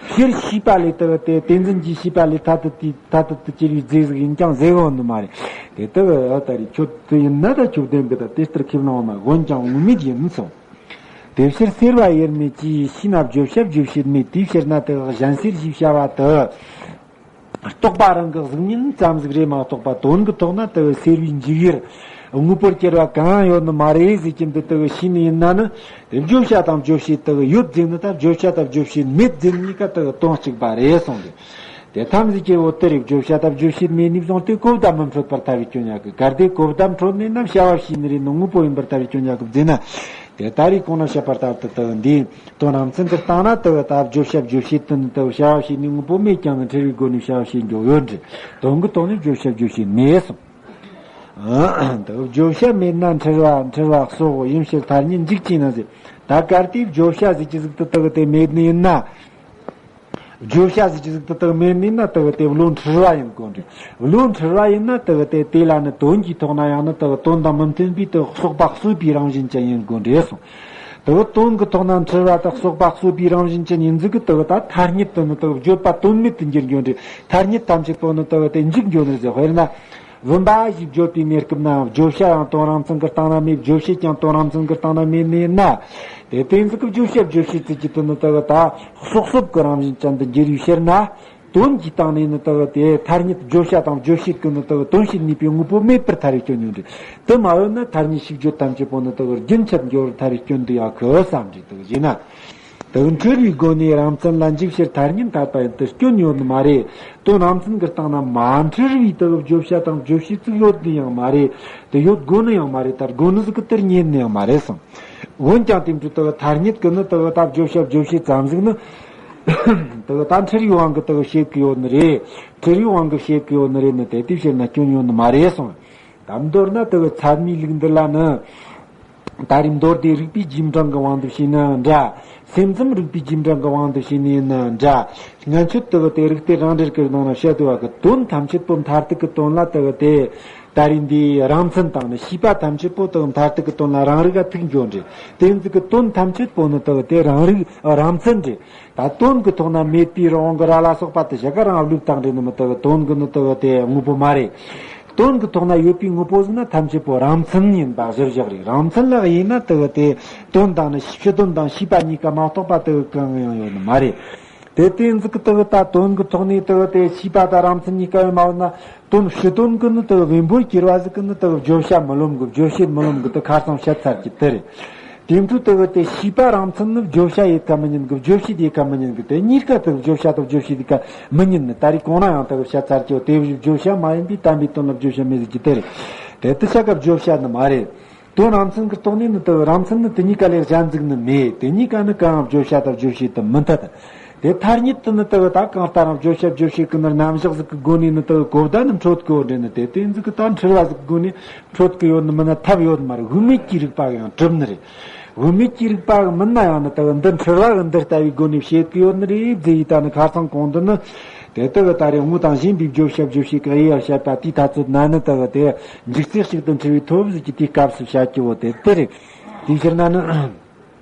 སྤྱིར་ཤེས་པ་ལས་དུ་དེ་དེ་འཛིན་གྱི་ཤེས་པ་ལས་ཐ་དད་དུ་ཐ་དད་དུ་གྱུར་བའི་རྫས་ཟིག་ཡིན་ཀྱང་ཟེར་གི་ཡོད་ནི་མ་རེད། དེ་དུ་ད་ལྟ་རེས་ཁྱོད་དུ་ཡིན་ན་ད་ཁྱོད་བདེན་གི་ད་དེ་ལྟར་ཁས་ལེན་ན་འོན་ཀྱང་དངོས་མེད་ཡིན་གསུངས། དེ་ཕྱིར་སེལ་བ་དབྱེར་མེད་ཀྱིས་ཤེས་ན་བརྗོད་བྱ་བརྗོད་བྱེད་མེད། དེའི་ཕྱིར་ན་དེ་གཞན་སེལ་ཞེས་བྱ་བ་དུ། རྟོག་པ་རང་གི་གཟུགས་བརྙན་ཙམ་ཟིག་རེད་མ་གཏོགས་པ་དོན་གྱི་ཐོག་ན་དེ་སེལ་བའི་འཇུག་ཡུལ་དངོས་པོར་གྱུར་པ་གང་ཡང་ཡོད་ནི་མ་རེད་ཟེར་གྱིན་དུ་དེ་ཤེས་ནི་ཡིན་ན་ནི། དེ་བརྗོད་བྱ་དང་བརྗོད་བྱེད་དེ་ཡོད་ཟེར་ནི་དང་བརྗོད་བྱ་དང་བརྗོད་བྱེད་མེད་ཟེར་ནི་གཉིས་ཀ་དེ་དོན་གཅིག་པ་རེད་གསུངས་ཏེ། དེ་ཐམས་ཅད་ཀྱི་འོ་དེ་རེད། བརྗོད་བྱ་དང་བརྗོད་བྱེད་མེད་ནས་བཟུང་སྟེ་གོ་བརྡ་མི་འཕྲོད་པར་ཐལ་བའི་སྐྱོན་ཡོད་གི། གལ་ཏེ་གོ་བརྡ་འཕྲོད་ནས་ན་བྱ་བ་བྱས་ནི་རེད་ནི་དངོས་པོ་ཡིན་པར་ཐལ་བའི་སྐྱོན་ཡོད་གི་ཟེར་ན། དེ་ད་རེས་གོང་ན་བཤད་པ་ལྟར་དུ་དུ་འདིའི་དོན་རང་མཚན་གྱི་སྟེང་ན་དུ་ད་བརྗོད་བྱ་བརྗོད་བྱེད་དུ་ནི་དུ་བྱ་བ་བྱེད་ནི་དངོས་པོ་མེད་ཀྱང་ནི་འཁྲུལ་བའི་སྒོ་ནས་བྱ་བ་བྱེད་འགྱོ་ཡོད་འདྲི། དོན་གྱི་ཐོག་ནས་བརྗོད་བྱ་བརྗོད་བྱེད་མེད་གསུངས། དུ་བརྗོད་བྱ་མེད་ན་འཁྲུལ་བ་འཁྲུལ་བ་སོགས་ཡིན་ཕྱིར་ཐ་སྙད་འཇུག་ཅེ་ན་ཟེར། ད་གལ་ཏེ་བརྗོད་བྱ་ཟེར་གྱི་ཟིག་དུ་དུ་དེ་མེད་ནི་ཡིན་ན། བརྗོད་བྱ་ཟེར་གྱི་ཟིག་དུ་དག་མེད་ནི་ན་དག་དེ་བློ་འཁྲུལ་བ་ཡིན་དགོས་འདྲི། བློ་འཁྲུལ་བ་ཡིན་ན་དག་དེ་དེ་ལ་ནི་དོན་གྱི་ཐོག་ན་ཡང་ནི་དག་དོན་དང་མི་མཐུན་པའི་དག་གསོག་པ་གསོས་པའི་རང་བཞིན་ཅན་ཡིན་དགོས་འདྲི་གསུངས། དག་དོན་གྱི་ཐོག་ན་འཁྲུལ་བ་དག་གསོག་པ་གསོས་པའི་རང་བཞིན་ཅན་ཡིན་ཟིག་གི་དག་ད་ཐ་སྙད་དུ་ནི་དག་བརྗོད་པ་དོན་མེད་དུ་འགྱུར་འགྱོ་འདྲི། ཐ་སྙད་ཐམས་ཅད་པོ་ནི་དག་དེ་འཇིག་འགྱོ་ནི་ཟེར། དཔེར་ན། བུམ་པ་ཞེས་བརྗོད་པའི་གནས་སྐབས་ན་བརྗོད་བྱ་ཡང་དོན་རང་མཚན་གྱི་སྟེང་ན་མེད། བརྗོད་བྱེད་ཀྱང་དོན་རང་མཚན་གྱི་སྟེང་ན་མེད་ནས་ན། དེ་དེ་ཟིག་གི་བརྗོད་བྱ་བརྗོད་བྱེད་ཚིག་གི་དོན་ནི་དག་ད་གསོག་གསོབ་ཀྱི་རང་བཞིན་ཅན་དུ་འགྱུར་བའི་ཕྱིར་ན། དོན་གྱི་སྟེང་ནས་ནི་དག་དེ་ཐ་སྙད་བརྗོད་བྱ་དང་བརྗོད་བྱེད་ཀྱི་ནི་དག་དོན་བྱེད་ནུས་པའི་དངོས་པོ་མེད་པར་ཐལ་བའི་སྐྱོན་ཡོད་འདྲི། དེ་མ་ཡོད་ན་ཐ་སྙད་ཞིག་བརྗོད་ཐམས་ཅད་པོ་ནི་དག་རྒྱུན་ཆད་འགྱུར་བར་ཐལ་བའི་སྐྱོན་དུ་ཡང་གི་བསམ་འདྲི་དག་བྱས་ན། དག་འཁྲུལ་བའི་སྒོ་ནས་རང་མཚན་ལ་འཇུག་ཕྱིར་ཐ་སྙད་འཐད་པ་ཡིན་ཏེ་སྐྱོན་ཡོད་ནི་མ་རེད། དོན་རང་མཚན་གྱི་སྟེང་ན་མ་འཁྲུལ་བའི་དག་བརྗོད་བྱ་དང་བརྗོད་བྱེད་ཅིག་ཡོད་ནི་ཡང་མ་རེད། དེ་ཡོད་དགོས་ནི་ཡང་མ་རེད། ད་དགོས་ནི་ཟིག་གི་དེར་རྙེད་ནི་ཡང་མ་རེད་གསུངས། འོན་ཀྱང་དེ་འཕྲོ་དག་ཐ་སྙད་ཀྱི་ནི་དག་ད་བརྗོད་བྱ་བརྗོད་བྱེད་ཙམ་ཟིག་ནི། དག་ད་འཁྲུལ་བའི་དབང་གིས་དག་བྱེད་ཀྱི་ཡོད་ནི་རེད། འཁྲུལ་བའི་དབང་གིས་བྱེད་ཀྱི་ཡོད་ནི་རེད་ནི་དེ་དེ་བྱེད་ན་སྐྱོན་ཡོད་ནི་མ་རེད་གསུངས། ད་མདོར་ན་དེ་གི་ཚད་མའི་ལུགས་འདི་ལ་ནི། ད་རེས་མདོར་བསྡུས་རིགས་པའི་རྗེས་འབྲང་གི་དབང་དུ་བྱས་ན་འདྲ། སེམས་ཙམ་རིགས་པའི་རྗེས་འབྲང་གི་དབང་དུ་བྱས་ནས་ཡིན་ན་འདྲ། སྔོན་ཆད་དེ་གི་དེ་རིགས་གཏེར་རང་འགྲེལ་གྱི་ནང་ན་བཤད་དུ་བ་གི་དོན་ཐམས་ཅད་པོ་མཐར་ཐུག་གི་དོན་ལ་དེ་གི་དེ། ད་རེས་འདིའི་རང་མཚན་དང་ནི་ཤེས་པ་ཐམས་ཅད་པོ་དེ་གི་མཐར་ཐུག་གི་དོན་ལ་རང་རིག་ག་ཐུག་འགྱོ་འདྲ། དེ་ཟིག་གི་དོན་ཐམས་ཅད་པོ་ནི་དེ་གི་དེ་རང་རིག་རང་མཚན་འདྲ། ད་དོན་གྱི་ཐོག་ན་མེད་པའི་རི་བོང་གི་རྭ་ལ་སོགས་པ་དེ་བྱ་དགའ་རང་བློས་བཏང་རེད་ནི་མི་དེ་གི་དོན་གྱི་ནི་དེ་གི་དེ་དངོས་པོ་མ་རེད། དོན་གྱི་ཐོག་ན་ཡོད་པའི་དངོས་པོ་ཟིག་ན་ཐམས་ཅད་པོ་རང་མཚན་ཡིན་པ་གཞིར་བཞག་རེད། རང་མཚན་ལ་དབྱེ་ན་དེ་གི་དེ་དོན་དང་ནི་ཕྱི་དོན་དང་ཤེས་པ་གཉིས་ཀ་མ་གཏོགས་པ་དེ་གི་གང་ཡང་ཡོད་ནི་མ་རེད། དེ་དེ་ཟིག་གི་དེ་གི་ད་དོན་གྱི་ཐོག་ནས་དེ་གི་དེ་ཤེས་པ་དང་རང་མཚན་གཉིས་ཀ་ཡོད་མ་ཡོད་ན། དོན་ཕྱི་དོན་གྱི་ནི་དེ་བེམ་པོར་གྱུར་བ་ཟིག་གི་ནི་དེ་བརྗོད་བྱ་མི་རློམ་གི། བརྗོད་བྱེད་མི་རློམ་གི། དེ་ཁ་སང་བཤད་ཚར་གྱི་དེ་རེད། དེ་འཕྲོ་དེ་གི་དེ་ཤེས་པ་རང་མཚན་ནི་བརྗོད་བྱ་ཡེད་ཀ་མི་ཉན་གི། བརྗོད་བྱེད་ཡེད་ཀ་མི་ཉན་གི། དེ་གཉིས་ཀ་དེ་བརྗོད་བྱ་དང་བརྗོད་བྱེད་ཡེད་ཀ་མི་ཉན་ནི། ད་རེས་གོང་ན་ཡང་དེ་བཤད་ཚར་གྱི། དེ་བཞིན་བརྗོད་བྱ་མ་ཡིན་པའི་བསྟན་པའི་དོན་ལ་བརྗོད་བྱ་མེད་ཟེར་གྱི་དེ་རེད། དེ་དེ་ཆ་ག་བརྗོད་བྱ་ནི་མ་རེད། དོན་རང་མཚན་གྱི་ཐོག་ནས་ནི་དེ་རང་མཚན་ནི་དེ་གཉིས་ཀ་ལས་གཞན་ཟིག་ནི་མེད། དེ་གཉིས་ཀ་ནི་གང་བརྗོད་བྱ་དང་བརྗོད་བྱེད་དུ་མི་འཐད། དེ་ཐ་སྙད་དུ་ནི་དེ་གི་ད་གང་ལྟར་རང་བརྗོད་བྱ་བརྗོད་བྱེད་ཀྱི་ནི་རྣམ་གཞག་ཟིག་གི་སྒོ་ནས་ནི་དེ་གི་གོ་བརྡ་ནི་འཕྲོད་གི་འོ་འདྲ་ནི་དེ་དེ་ཟིག་གི་ད་འཁྲུལ་བ་ཟིག་གི་སྒོ་ནས་འཕྲོད་གི་ཡོད་ནི་མིན་ན་ཐབས་ཡོད་ནི་མ་རེད། དབུ་མེད་ཀྱི་རིགས་པ་གི་ཡང་གྲུབ་ནི་རེད། དབུ་མེད་ཀྱི་རིགས་པ་གི་མིན་ན་ཡང་ནི་དེ་གི་འདི་འཁྲུལ་བ་གི་འདི་ལྟ་བུའི་སྒོ་ནས་བྱེད་གི་ཡོད་ནི་རེད་ཟེར་ཡི་ད་ནི་ཁ་སང་གོང་དུ་ནི། དེ་དག་གི་ད་རེས་དངོས་དང་གཞན་པའི་བརྗོད་བྱ་བརྗོད་བྱེད་ཀྱི་དབྱེ་བ་བཤད་པ་དེའི་ཐ་ཚོད་ན་ནི་དག་གི་དེ་འཇིག་ཚེ་གཅིག་ཏུ་འཁྲུལ་བའི་ཐོབ་ཟིག་གི་དེའི་སྐབས་སུ་བཤད་ཀྱི་བོ་དེ་དེ་རེད། དེའི་ཕྱིར་ན་ནི།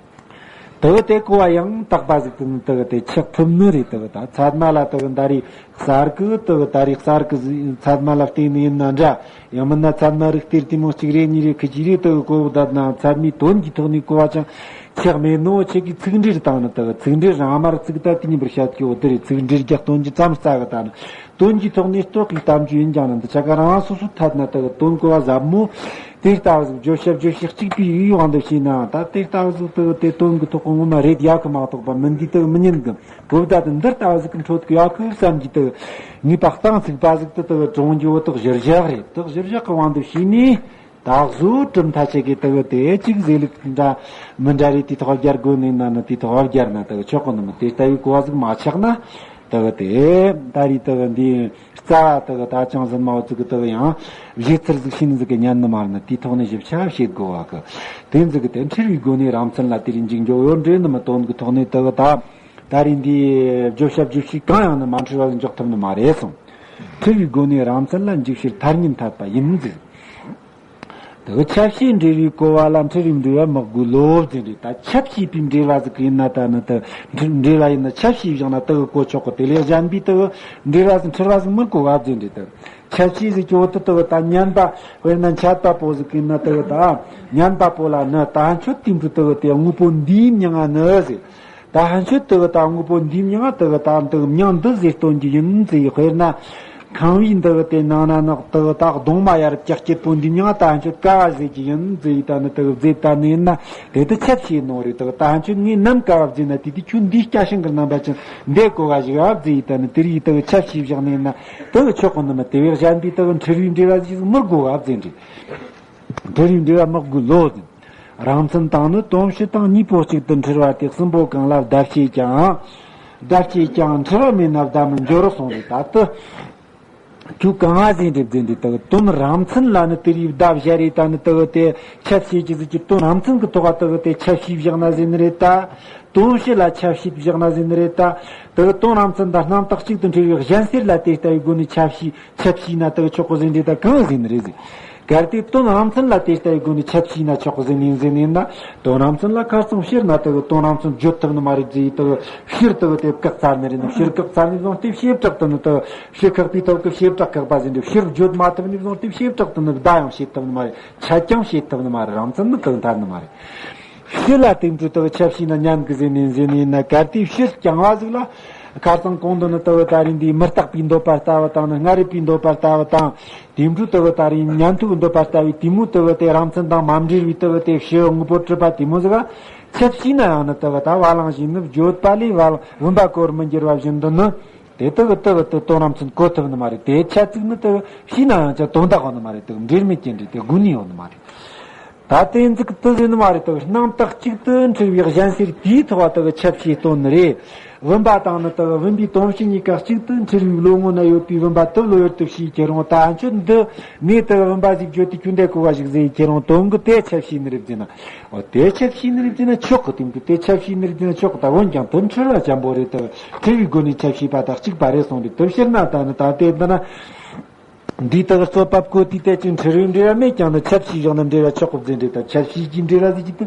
དེ་བོ་དེ་གོ་བ་ཡང་དག་པ་ཟིག་ཏུ་ནི་དག་གི་དེ་ཆགས་ཐུབ་ནི་རེད། དག་གི་ད་ཚད་མ་ལ་དག་གི་ད་རེས་གསར་གི་དག་གི་ད་རེས་གསར་གི་ཚད་མ་ལ་བརྟེན་ནས་ཡིན་ན་འདྲ། ཡང་མིན་ན་ཚད་མ་རིགས་གཏེར་དེ་མོ་གཅིག་རེ་གཉིས་རེ་ཁི་གཅིག་རེ་དག་གི་གོ་བོ་བསྡད་ན་ཚད་མའི་དོན་གྱི་ཐོག་ནས་གོ་བ་ཅང་ཆགས་མེད་ནོ། ཆེ་གི་ཚིག་འགྲེལ་དང་ནི་དག་ཚིག་འགྲེལ་རང་མར་ཚིག་ད་དེ་ཉིན་པར་བཤད་ཀྱི་འོ་དེ་རེད། ཚིག་འགྲེལ་རྒྱག་དོན་གྱི་ཙམ་རྩ་གི་ད་ནི་དོན་གྱི་ཐོག་ནས་རྟོགས་པའི་གཏམ་རྒྱུད་ཡིན་ཀྱང་ནི་འདི་ཆ་ག་རང་སོ་སོ་ཐད་ན་དག་དོན་གོ་བ་ཟབ་མོ་དེ་ལྟ་བུ་ཟིག་བརྗོད་བྱ་བརྗོད་བྱེད་གཅིག་པའི་ཡུལ་དབང་དུ་བྱས་ནའང་ད་དེ་ལྟ་བུ་ཟིག་དག་དེ་དོན་གྱི་ཐོག་གི་ངོ་མ་རེད་ཡ་གི་མ་གཏོགས་པ་མིན་འདི་དག་མི་ཉན་གི། གོ་བརྡ་དེ་འདི་ལྟ་བུ་ཟིག་གི་འཕྲོད་གི་ཡ་གི་བསམ་གྱི་དག་ངེས་པ་གཏིང་ཚུགས་པ་ཟིག་དེ་དག་གྲོང་རྒྱུ་བོ་དག་གཞིར་བཞག་རེད། དག་གཞིར་བཞག་གི་དབང་དུ་བྱས་ནས། ད་གཟོད་གྲུབ་མཐའ་ཆེ་གེ་དག་དེ་གཅིག་ཟེར་ལུགས་འདྲ་མི་འདྲ་རེ་དེ་ཐོག་རྒྱར་དགོས་ནས་ན་ནི་དེ་ཐོག་རྒྱར་ན་དག་ཆོག་གི་ནི་མི་དེ་ལྟ་བུའི་གོ་བ་ཟིག་མ་ཆགས་ན་དག་དེ་ད་རེས་དག་འདི་རྩ་བ་དག་ད་ཅང་ཟིན་མའོ་ཙི་གི་དག་ཡང་བཞེད་ཚུལ་ཟིག་ཤེས་ནི་ཟིག་གི་ཉན་ནི་མ་རེད་ན་དེ་ཐོག་ནས་ཞིབ་ཆ་བྱེད་དགོས་བ་གི། དེ་ཟིག་གི་དེ་འཁྲུལ་བའི་སྒོ་ནས་རང་མཚན་ལ་དེ་རིང་འཇིག་འཇོག་ཡོད་འདྲེ་ནི་མི་དོན་གི་ཐོག་ནས་དག་ད་ད་རེས་འདི་བརྗོད་བྱ་བརྗོད་བྱེད་གང་ཡང་ནི་མ་འཁྲུལ་བ་ཟིག་འཇོག་ཐུབ་ནི་མ་རེད་གསུངས། འཁྲུལ་བའི་སྒོ་ནས་རང་མཚན་ལ་འཇུག་ཕྱིར་ཐ་སྙད་འཐད་པ་ཡིན་ཟེར། དེ་ཁྱབ་བྱེད་འབྲེལ་བའི་གོ་བ་ལ་འཁྲུལ་བའི་འབྲེལ་བ་དམིགས་དགོས་ལོ་ཟེར་རེད། ད་ཁྱབ་བྱེད་པའི་འབྲེལ་བ་ཟིག་ཡིན་ན་ད་ནི་ད་འབྲེལ་བ་ཡིན་ན་ཁྱབ་བྱེད་བཞག་ན་དེ་གི་གོ་ཆོག་གི། དེ་ལས་གཞན་པའི་དེ་འབྲེལ་བ་ཟིག་འཁྲུལ་བ་ཟིག་མི་གོ་བ་ཟེར་རེད། ད་ཁྱབ་བྱེད་ཟིག་གི་འོག་ཏུ་དེ་ད་མཉན་པ་དཔེར་ན་འཆད་པ་པོ་ཟིག་ཡིན་ན་དེ་ད་མཉན་པ་པོ་ལ་ནི་ད་འཆོལ་དེ་འབྲུ་དེ་དེ་དངོས་པོ་འདིའི་མྱིང་ང་ནི་ཟེར། ད་ཕན་ཆད་དུ་ད་དངོས་པོ་འདིའི་མྱིང་ང་དུ་ད་འདི་མྱིང་འདི་ཟེར་སྟོན་རྒྱུ་ཡིན་ཟེར། དཔེར་ན་ཁང་བའི་འདི་དེ་ནང་ན་ནག་དུ་ད་གདུང་མ་ཡ་རབས་ཀྱི་སྐྱེད་པོ་འདིའི་མྱིང་ང་ད་ཕན་ཆད་ཀ་བ་ཟེར་རྒྱུ་ཡིན་ཟེར། ད་ནི་དུ་རྫས་ད་ནི་ཡིན་ན་དེ་དུ་ཁྱབ་བྱེད་ནོ་རེད། དུ་ད་ཕན་ཆད་ངས་ནམ་ཀ་བ་བརྫིས་ན་དེ་དུ་ཁྱོད་འདིའི་སྐྱ་ཤིང་གི་རྣམ་པ་ཅན་འདི་གོ་བ་ཞིག་བ་བརྫིས། ད་ནི་དེ་རིགས་དུ་ཁྱབ་བྱེད་བཞག་ནི་ཡིན་ན་དུ་ཆོག་གི་ནི་མ། དེ་བས་གཞན་པའི་དུ་འཁྲུལ་བའི་འབྲེལ་བ་ཞིག་མི་དགོས་བ་བརྫིས་འདྲི། འཁྲུལ་བའི་འབྲེལ་བ་དམིགས་དགོས་ལོ་ཟེར། རང་མཚན་དང་ནི་དོན་སྤྱི་དང་གཉིས་པོ་གཅིག་ཏུ་འཁྲུལ་བ་སྟེ། གསུམ་པོ་གང་ལ་བརྡ་བྱས་ཀྱང་། བརྡ་བྱས་ཀྱང་འཁྲུལ་བ་མེད་ན་བརྡ་མི་འབྱོར་རོ་གསུངས་རེད། ད་དུ་ཁྱོད་གང་ང་ཟིན་རེད་ཟིན་རེད། དག་དོན་རང་མཚན་ལ་ནི་དེ་རིགས་བརྡ་བཞག་རེད། ད་ནི་དག་དེ་ཁྱབ་བྱེད་ཀྱི་ཟིག་གི་དོན་རང་མཚན་གྱི་ཐོག་ག་དག་དེ་ཁྱབ་བྱས་བཞག་ན་ཟིན་རེད། ད་དོན་སྤྱི་ལ་ཁྱབ་བྱས་བཞག་ན་ཟིན་རེད། ད་དག་དོན་རང་མཚན་དང་རྣམ་དག་གཅིག་ཏུ་འཁྲུལ་བའི་གཞན་སེལ་ལ་དེ་ལྟ་བུའི་སྒོ་ནས་ཁྱབ་བྱས། ཁྱབ་བྱས་ན་དག་ཆོག་གི་ཟིན་རེད། ད་གང་ཟིན་རེད་ཟིན། གལ་ཏེ་དོན་རང་མཚན་ལ་དེ་ལྟ་བུའི་སྒོ་ནས་ཁྱབ་བྱས་ན་ཆོག་གི་ཟིན་ཡིན་ཟིན་ཡིན་ན། དོན་རང་མཚན་ལ་ཁ་སང་སྤྱིར་ན་དག་དོན་རང་མཚན་བརྗོད་ཐུབ་ནི་མ་རེད་ཟིན། དག་སྤྱིར་དག་དེ་བཀག་ཚར་ནི་རེད། ནི་སྤྱིར་བཀག་ཚར་ནི་བཟུང་སྟེ་བྱེ་བྲག་ཏུ་ནི་དག་སྤྱི་བཀག་པའི་ཐོག་གི་བྱེ་བྲག་བཀག་པ་ཟིན་ཏེ། སྤྱིར་བརྗོད་མ་ཐུབ་ནི་བཟུང་སྟེ་བྱེ་བྲག་ཏུ་ནི་བརྡ་ཡང་བྱེད་ཐུབ་ནི་མ་རེད། ཁྱབ་ཀྱང་བྱེད་ཐུབ་ནི་མ་རེད། རང་མཚན་ནི་བཀག་ཐུབ་ནི་མ་རེད། སྤྱི་ལ་དེ་འདྲ་དག་ཁྱབ་བྱས་ན་ཉན་གི་ཟིན་ནས་ཟིན་ཡིན་ན། གལ་ཏེ་སྤྱིར་རྐྱང་བ་ཟིག་ལ་ཁ་སང་གོང་དུ་ནི་དག་ད་རིང་འདིའི་མི་རྟག་པའི་འདོད་པ་ལྟ་བུ་དང་ནི་སྔ་རབས་པའི་འདོད་པ་ལྟ་བུ་དང་། དེ་འདྲ་དག་ད་རིང་ཉན་ཐོས་འདོད་པ་ལྟ་བུའི་དེ་མོ་དག་དེ་རང་མཚན་དང་མ་འབྲེལ་བའི་དག་དེ་སྤྱི་དངོས་པོ་གྲུབ་པ་དེ་མོ་ཟིག་ཁྱབ་བྱས་ན་ཡང་ནི་དག་ད་བ་ལང་བཞིན་ནི་བརྗོད་པ་ལས་བ་ལང་བུམ་པ་གོ་བར་མི་འགྱུར་བ་བཞིན་དུ་ནི། དེ་དག་དག་དེ་དོན་རང་མཚན་གོ་ཐུབ་ནི་མ་རེད། དེ་ཆ་ཚིག་ནི་དག་བྱས་ན་ཡང་ཅང་དོན་དག་ཡོད་ནི་མ་རེད། དག་འབྲེལ་མེད་ཀྱི་འབྲེལ་དེ་དགོས་ནི་ཡོད་ནི་མ་རེད། ད་དེ་ཚིག་དེ་ཟིན་ནི་མ་རེད། དག་རྣམ་དག་གཅིག་ཏུ་འཁྲུལ་བའི་གཞན་སེལ་དེའི་ཐོག་དག་ཁྱབ་བྱས་སྟོན་ནི་རེད། བུམ་པ་དང་ནི་དག་བུམ་པའི་དོན་སྤྱི་གཉིས་ཀ་གཅིག་ཏུ་འཁྲུལ་བའི་བློ་ངོ་ན་ཡོད་པའི་བུམ་པ་དེ་བློ་ཡུལ་དུ་ཤེས་ཀྱི་རུང་། ད་ཁྱོད་འདི་ནས་དག་བུམ་པ་ཟིག་བརྗོད་དེ་ཁྱོད་འདི་གོ་བ་ཞིག་ཟེར་ཀྱི་རུང་། དོན་གྱི་དེ་ཁྱབ་བྱས་ནི་རེད་ཟེར་ན། འོ་དེ་ཁྱབ་བྱས་ནི་རེད་ཟེར་ན་ཆོག་གི། དེ་འདྲ་དེ་ཁྱབ་བྱས་ནི་རེད་ཟེར་ན་ཆོག་གི། ད་འོན་ཀྱང་དོན་འཁྲུལ་བ་ཅན་པོ་རེད། དག་འཁྲུལ་བའི་སྒོ་ནས་ཁྱབ་བྱས་པ་དང་གཅིག་པ་རེད་གསུངས་རེད། དེ་ཕྱིར་ན་ད་ནི་ད་དེ་འདི་ན། འདིའི་དག་རྩོད་པ་བཀོད་དུས་དེ་ཅིག་འཁྲུལ་བའི་འབྲེལ་བ་མེད་ཀྱང་ནི་ཁྱབ་བྱས་བཞག་ན་འབྲེལ་བ་ཆོག་གི་ཟེར་རེད། ད་ཁྱབ་བྱས་ཀྱི་འབྲེལ་བ་ཟེར་གྱི་དེ་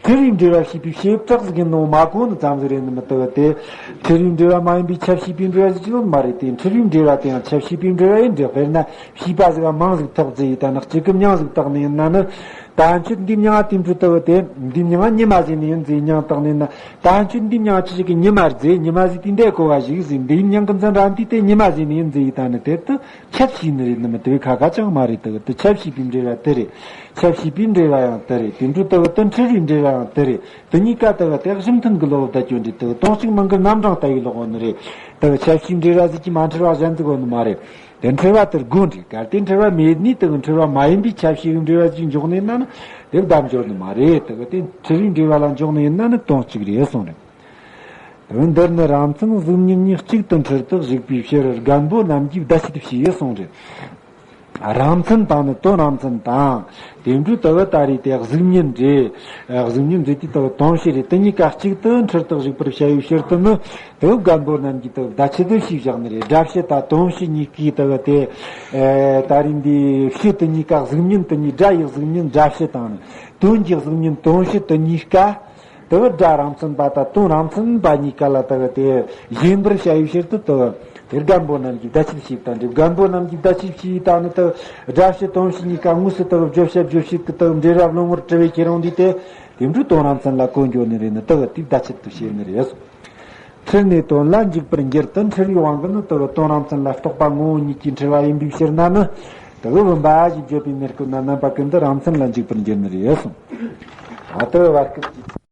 འཁྲུལ་བའི་འབྲེལ་བ་ཞེས་པའི་བྱེ་བྲག་ཟིག་གི་ནང་མ་གོ་ནི་ཙམ་ཟིག་རེད་ནི་མི་དག་དེ། འཁྲུལ་བའི་འབྲེལ་བ་མ་ཡིན་པའི་ཁྱབ་བྱས་པའི་འབྲེལ་བ་ཟིག་ཅི་ཡང་མ་རེད་དེ། འཁྲུལ་བའི་འབྲེལ་བ་དེ་ཡང་ཁྱབ་བྱས་པའི་འབྲེལ་བ་ཡིན་འདྲ། དཔེར་ན་བྱིས་པ་ཟིག་ག་མིང་ཟིག་ཐོགས་ཟེར་ཡིན། ད་ནི་གཅིག་གི་མིང་ཟིག་བཏགས་ནི་ཡིན་ན་ནི། ད་ཁྱོད་འདི་མིང་ང་དེ་འདྲ་ལྟ་བུ་དེ། འདི་མིང་ང་ཉི་མ་ཟེར་ནི་ཡིན་ཟེར་མིང་བཏགས་ནི་ཡིན་ན། ད་ཁྱོད་འདི་མིང་ང་ཅི་ཞིག་གི་ཉི་མ་རེད་ཟེར། ཉི་མ་ཟེར་དུས་འདི་གོ་བ་ཞིག་ཟེར། འདིའི་མིང་གི་མཚན་ར་འདི་དེ་ཉི་མ་ཟེར་ནི་ཡིན་ཟེར་ཡིན། ད་ནི་དེ་དུ་ཁྱབ་བྱས་ནི་རེད་ནི་མི་དེ་བས་ཁ་ཁ་ཅང་མ་རེད། དེ་དུ་ཁྱབ་བྱས་པའི་འབྲེལ་བ་དེ་རེད། ཁྱབ་བྱས་པའི་འབྲེལ་བ་ཡང་དེ་རེད། དེ་འདྲ་ལྟ་བུ་དུ་འཁྲུལ་བའི་འབྲེལ་བ་ཡང་དེ་རེད། དེ་གཉིས་ཀ་ལྟ་བུ་དེ་གཞི་མཐུན་གྱི་བློ་བདག་སྐྱོན་འདྲ། དེ་དོན་གཅིག་མིང་གི་རྣམ་གྲངས་ལྟ་བུའི་ལོག་ཡོད་ནི་རེད། དེ་ཁྱབ་བྱས་འབྲེལ་བ་ཟིག་གིས་མ་འཁྲུལ་བ་གཞན་ཟིག་ཡོད་ནི་མ་རེད། དེ་འཁྲུལ་བ་དེར་དགོས་འདྲ། གལ་ཏེ་འཁྲུལ་བ་མེད་ནས་དེ་འཁྲུལ་བ་མ་ཡིན་པའི་ཁྱབ་བྱས་འབྲེལ་བ་ཟིག་འཇོག་ནས་ན་ནི་དེ་བདག་འཇོག་ནི་མ་རེད། དེ་ག་དེ་འཁྲུལ་བའི་འབྲེལ་བ་ལ་འཇོག་ནས་ཡིན་ན་ནི་དོན་གཅིག་རེད་གསུངས་རེད། དེ་འདིར་ནི་རང་མཚན་གཟུགས་བརྙན་གཉིས་གཅིག་ཏུ་འཁྲུལ་དུ་གཞུག་པའི་ཕྱིར་རྒན་པོ་རྣམས་ཀྱིས་བརྡ་ཆད་བྱས་གསུངས་རེད། རང་མཚན་དང་ནི་དོན་རང་མཚན་དང་། དེ་འདྲའི་ལྟ་བུ་ད་རེས་དེ་གཟུགས་བརྙན་རེད། གཟུགས་བརྙན་རེད་དེ་ལྟ་བུ་དོན་སྤྱི་རེད། དེ་གཉིས་ཀ་གཅིག་ཏུ་འཁྲུལ་དུ་གཞུག་པར་བྱ་བའི་ཕྱིར་དུ་ནི། དེ་རྒན་པོ་རྣམས་ཀྱིས་དེ་བརྡ་ཆད་དུ་ཞེས་བཞག་ནི་རེད། སྒྲ་སྤྱི་དང་དོན་སྤྱི་གཉིས་ཀའི་ལྟ་བུ་དེ། ད་རེས་འདི་སྤྱི་དེ་གཉིས་ཀ་གཟུགས་བརྙན་དེ་གཉིས། སྒྲ་ཡི་གཟུགས་བརྙན་སྒྲ་སྤྱི་དང་ནི། དོན་གྱི་གཟུགས་བརྙན་དོན་སྤྱི་དེ་གཉིས་ཀ། དེ་སྒྲ་རང་མཚན་པ་དང་དོན་རང་མཚན་པ་གཉིས་ཀ་ལ་དེ་དེ་ཞེན་པར་བྱ་བའི་ཕྱིར་དུ་དེ་དེ་རྒན་པོ་རྣམས་ཀྱིས་བརྡ་ཆད་བྱས་དང་འདྲ། རྒན་པོ་རྣམས་ཀྱིས་བརྡ་ཆད་བྱས་དང་ནི་དེ་སྒྲ་སྤྱི་དོན་སྤྱི་གཉིས་ཀ་དངོས་སུ་དེ་བརྗོད་བྱ་རྗོད་བྱེད་ཀྱི་དེ་འབྲེལ་བ་བློ་ངོར་གྲུབ་པའི་ཁྱེད་རང་འདི་དེ་དེ་འདྲའི་དོན་རང་མཚན་ལ་གོ་འགྱོ་ནི་རེད་ནི་དེ་དེ་བརྡ་ཆད་དུ་བྱས་ནི་རེད་གསུངས། འཁྲུལ་ནས་དོན་ལ་འཇུག་པར་འགྱུར་དུ། འཁྲུལ་བའི་དབང་གིས་ནི་དེ་དོན་རང་མཚན་ལ་རྟོག་པ་ངོ་བོ་ཉིད་ཀྱིས་འཁྲུལ་བ་ཡིན་པའི་ཕྱིར་ན་ནི། དེ་བུམ་པ་ཞེས་བརྗོད་པའི་མེ་སྐོན་ན་རྣམ་པ་ཀུན་ཏུ་རང་མཚན་ལ་འཇུག་པར་འགྱུར་ནི་རེད་གསུངས། ད་དེ་བར་སྐབས་ཀྱི།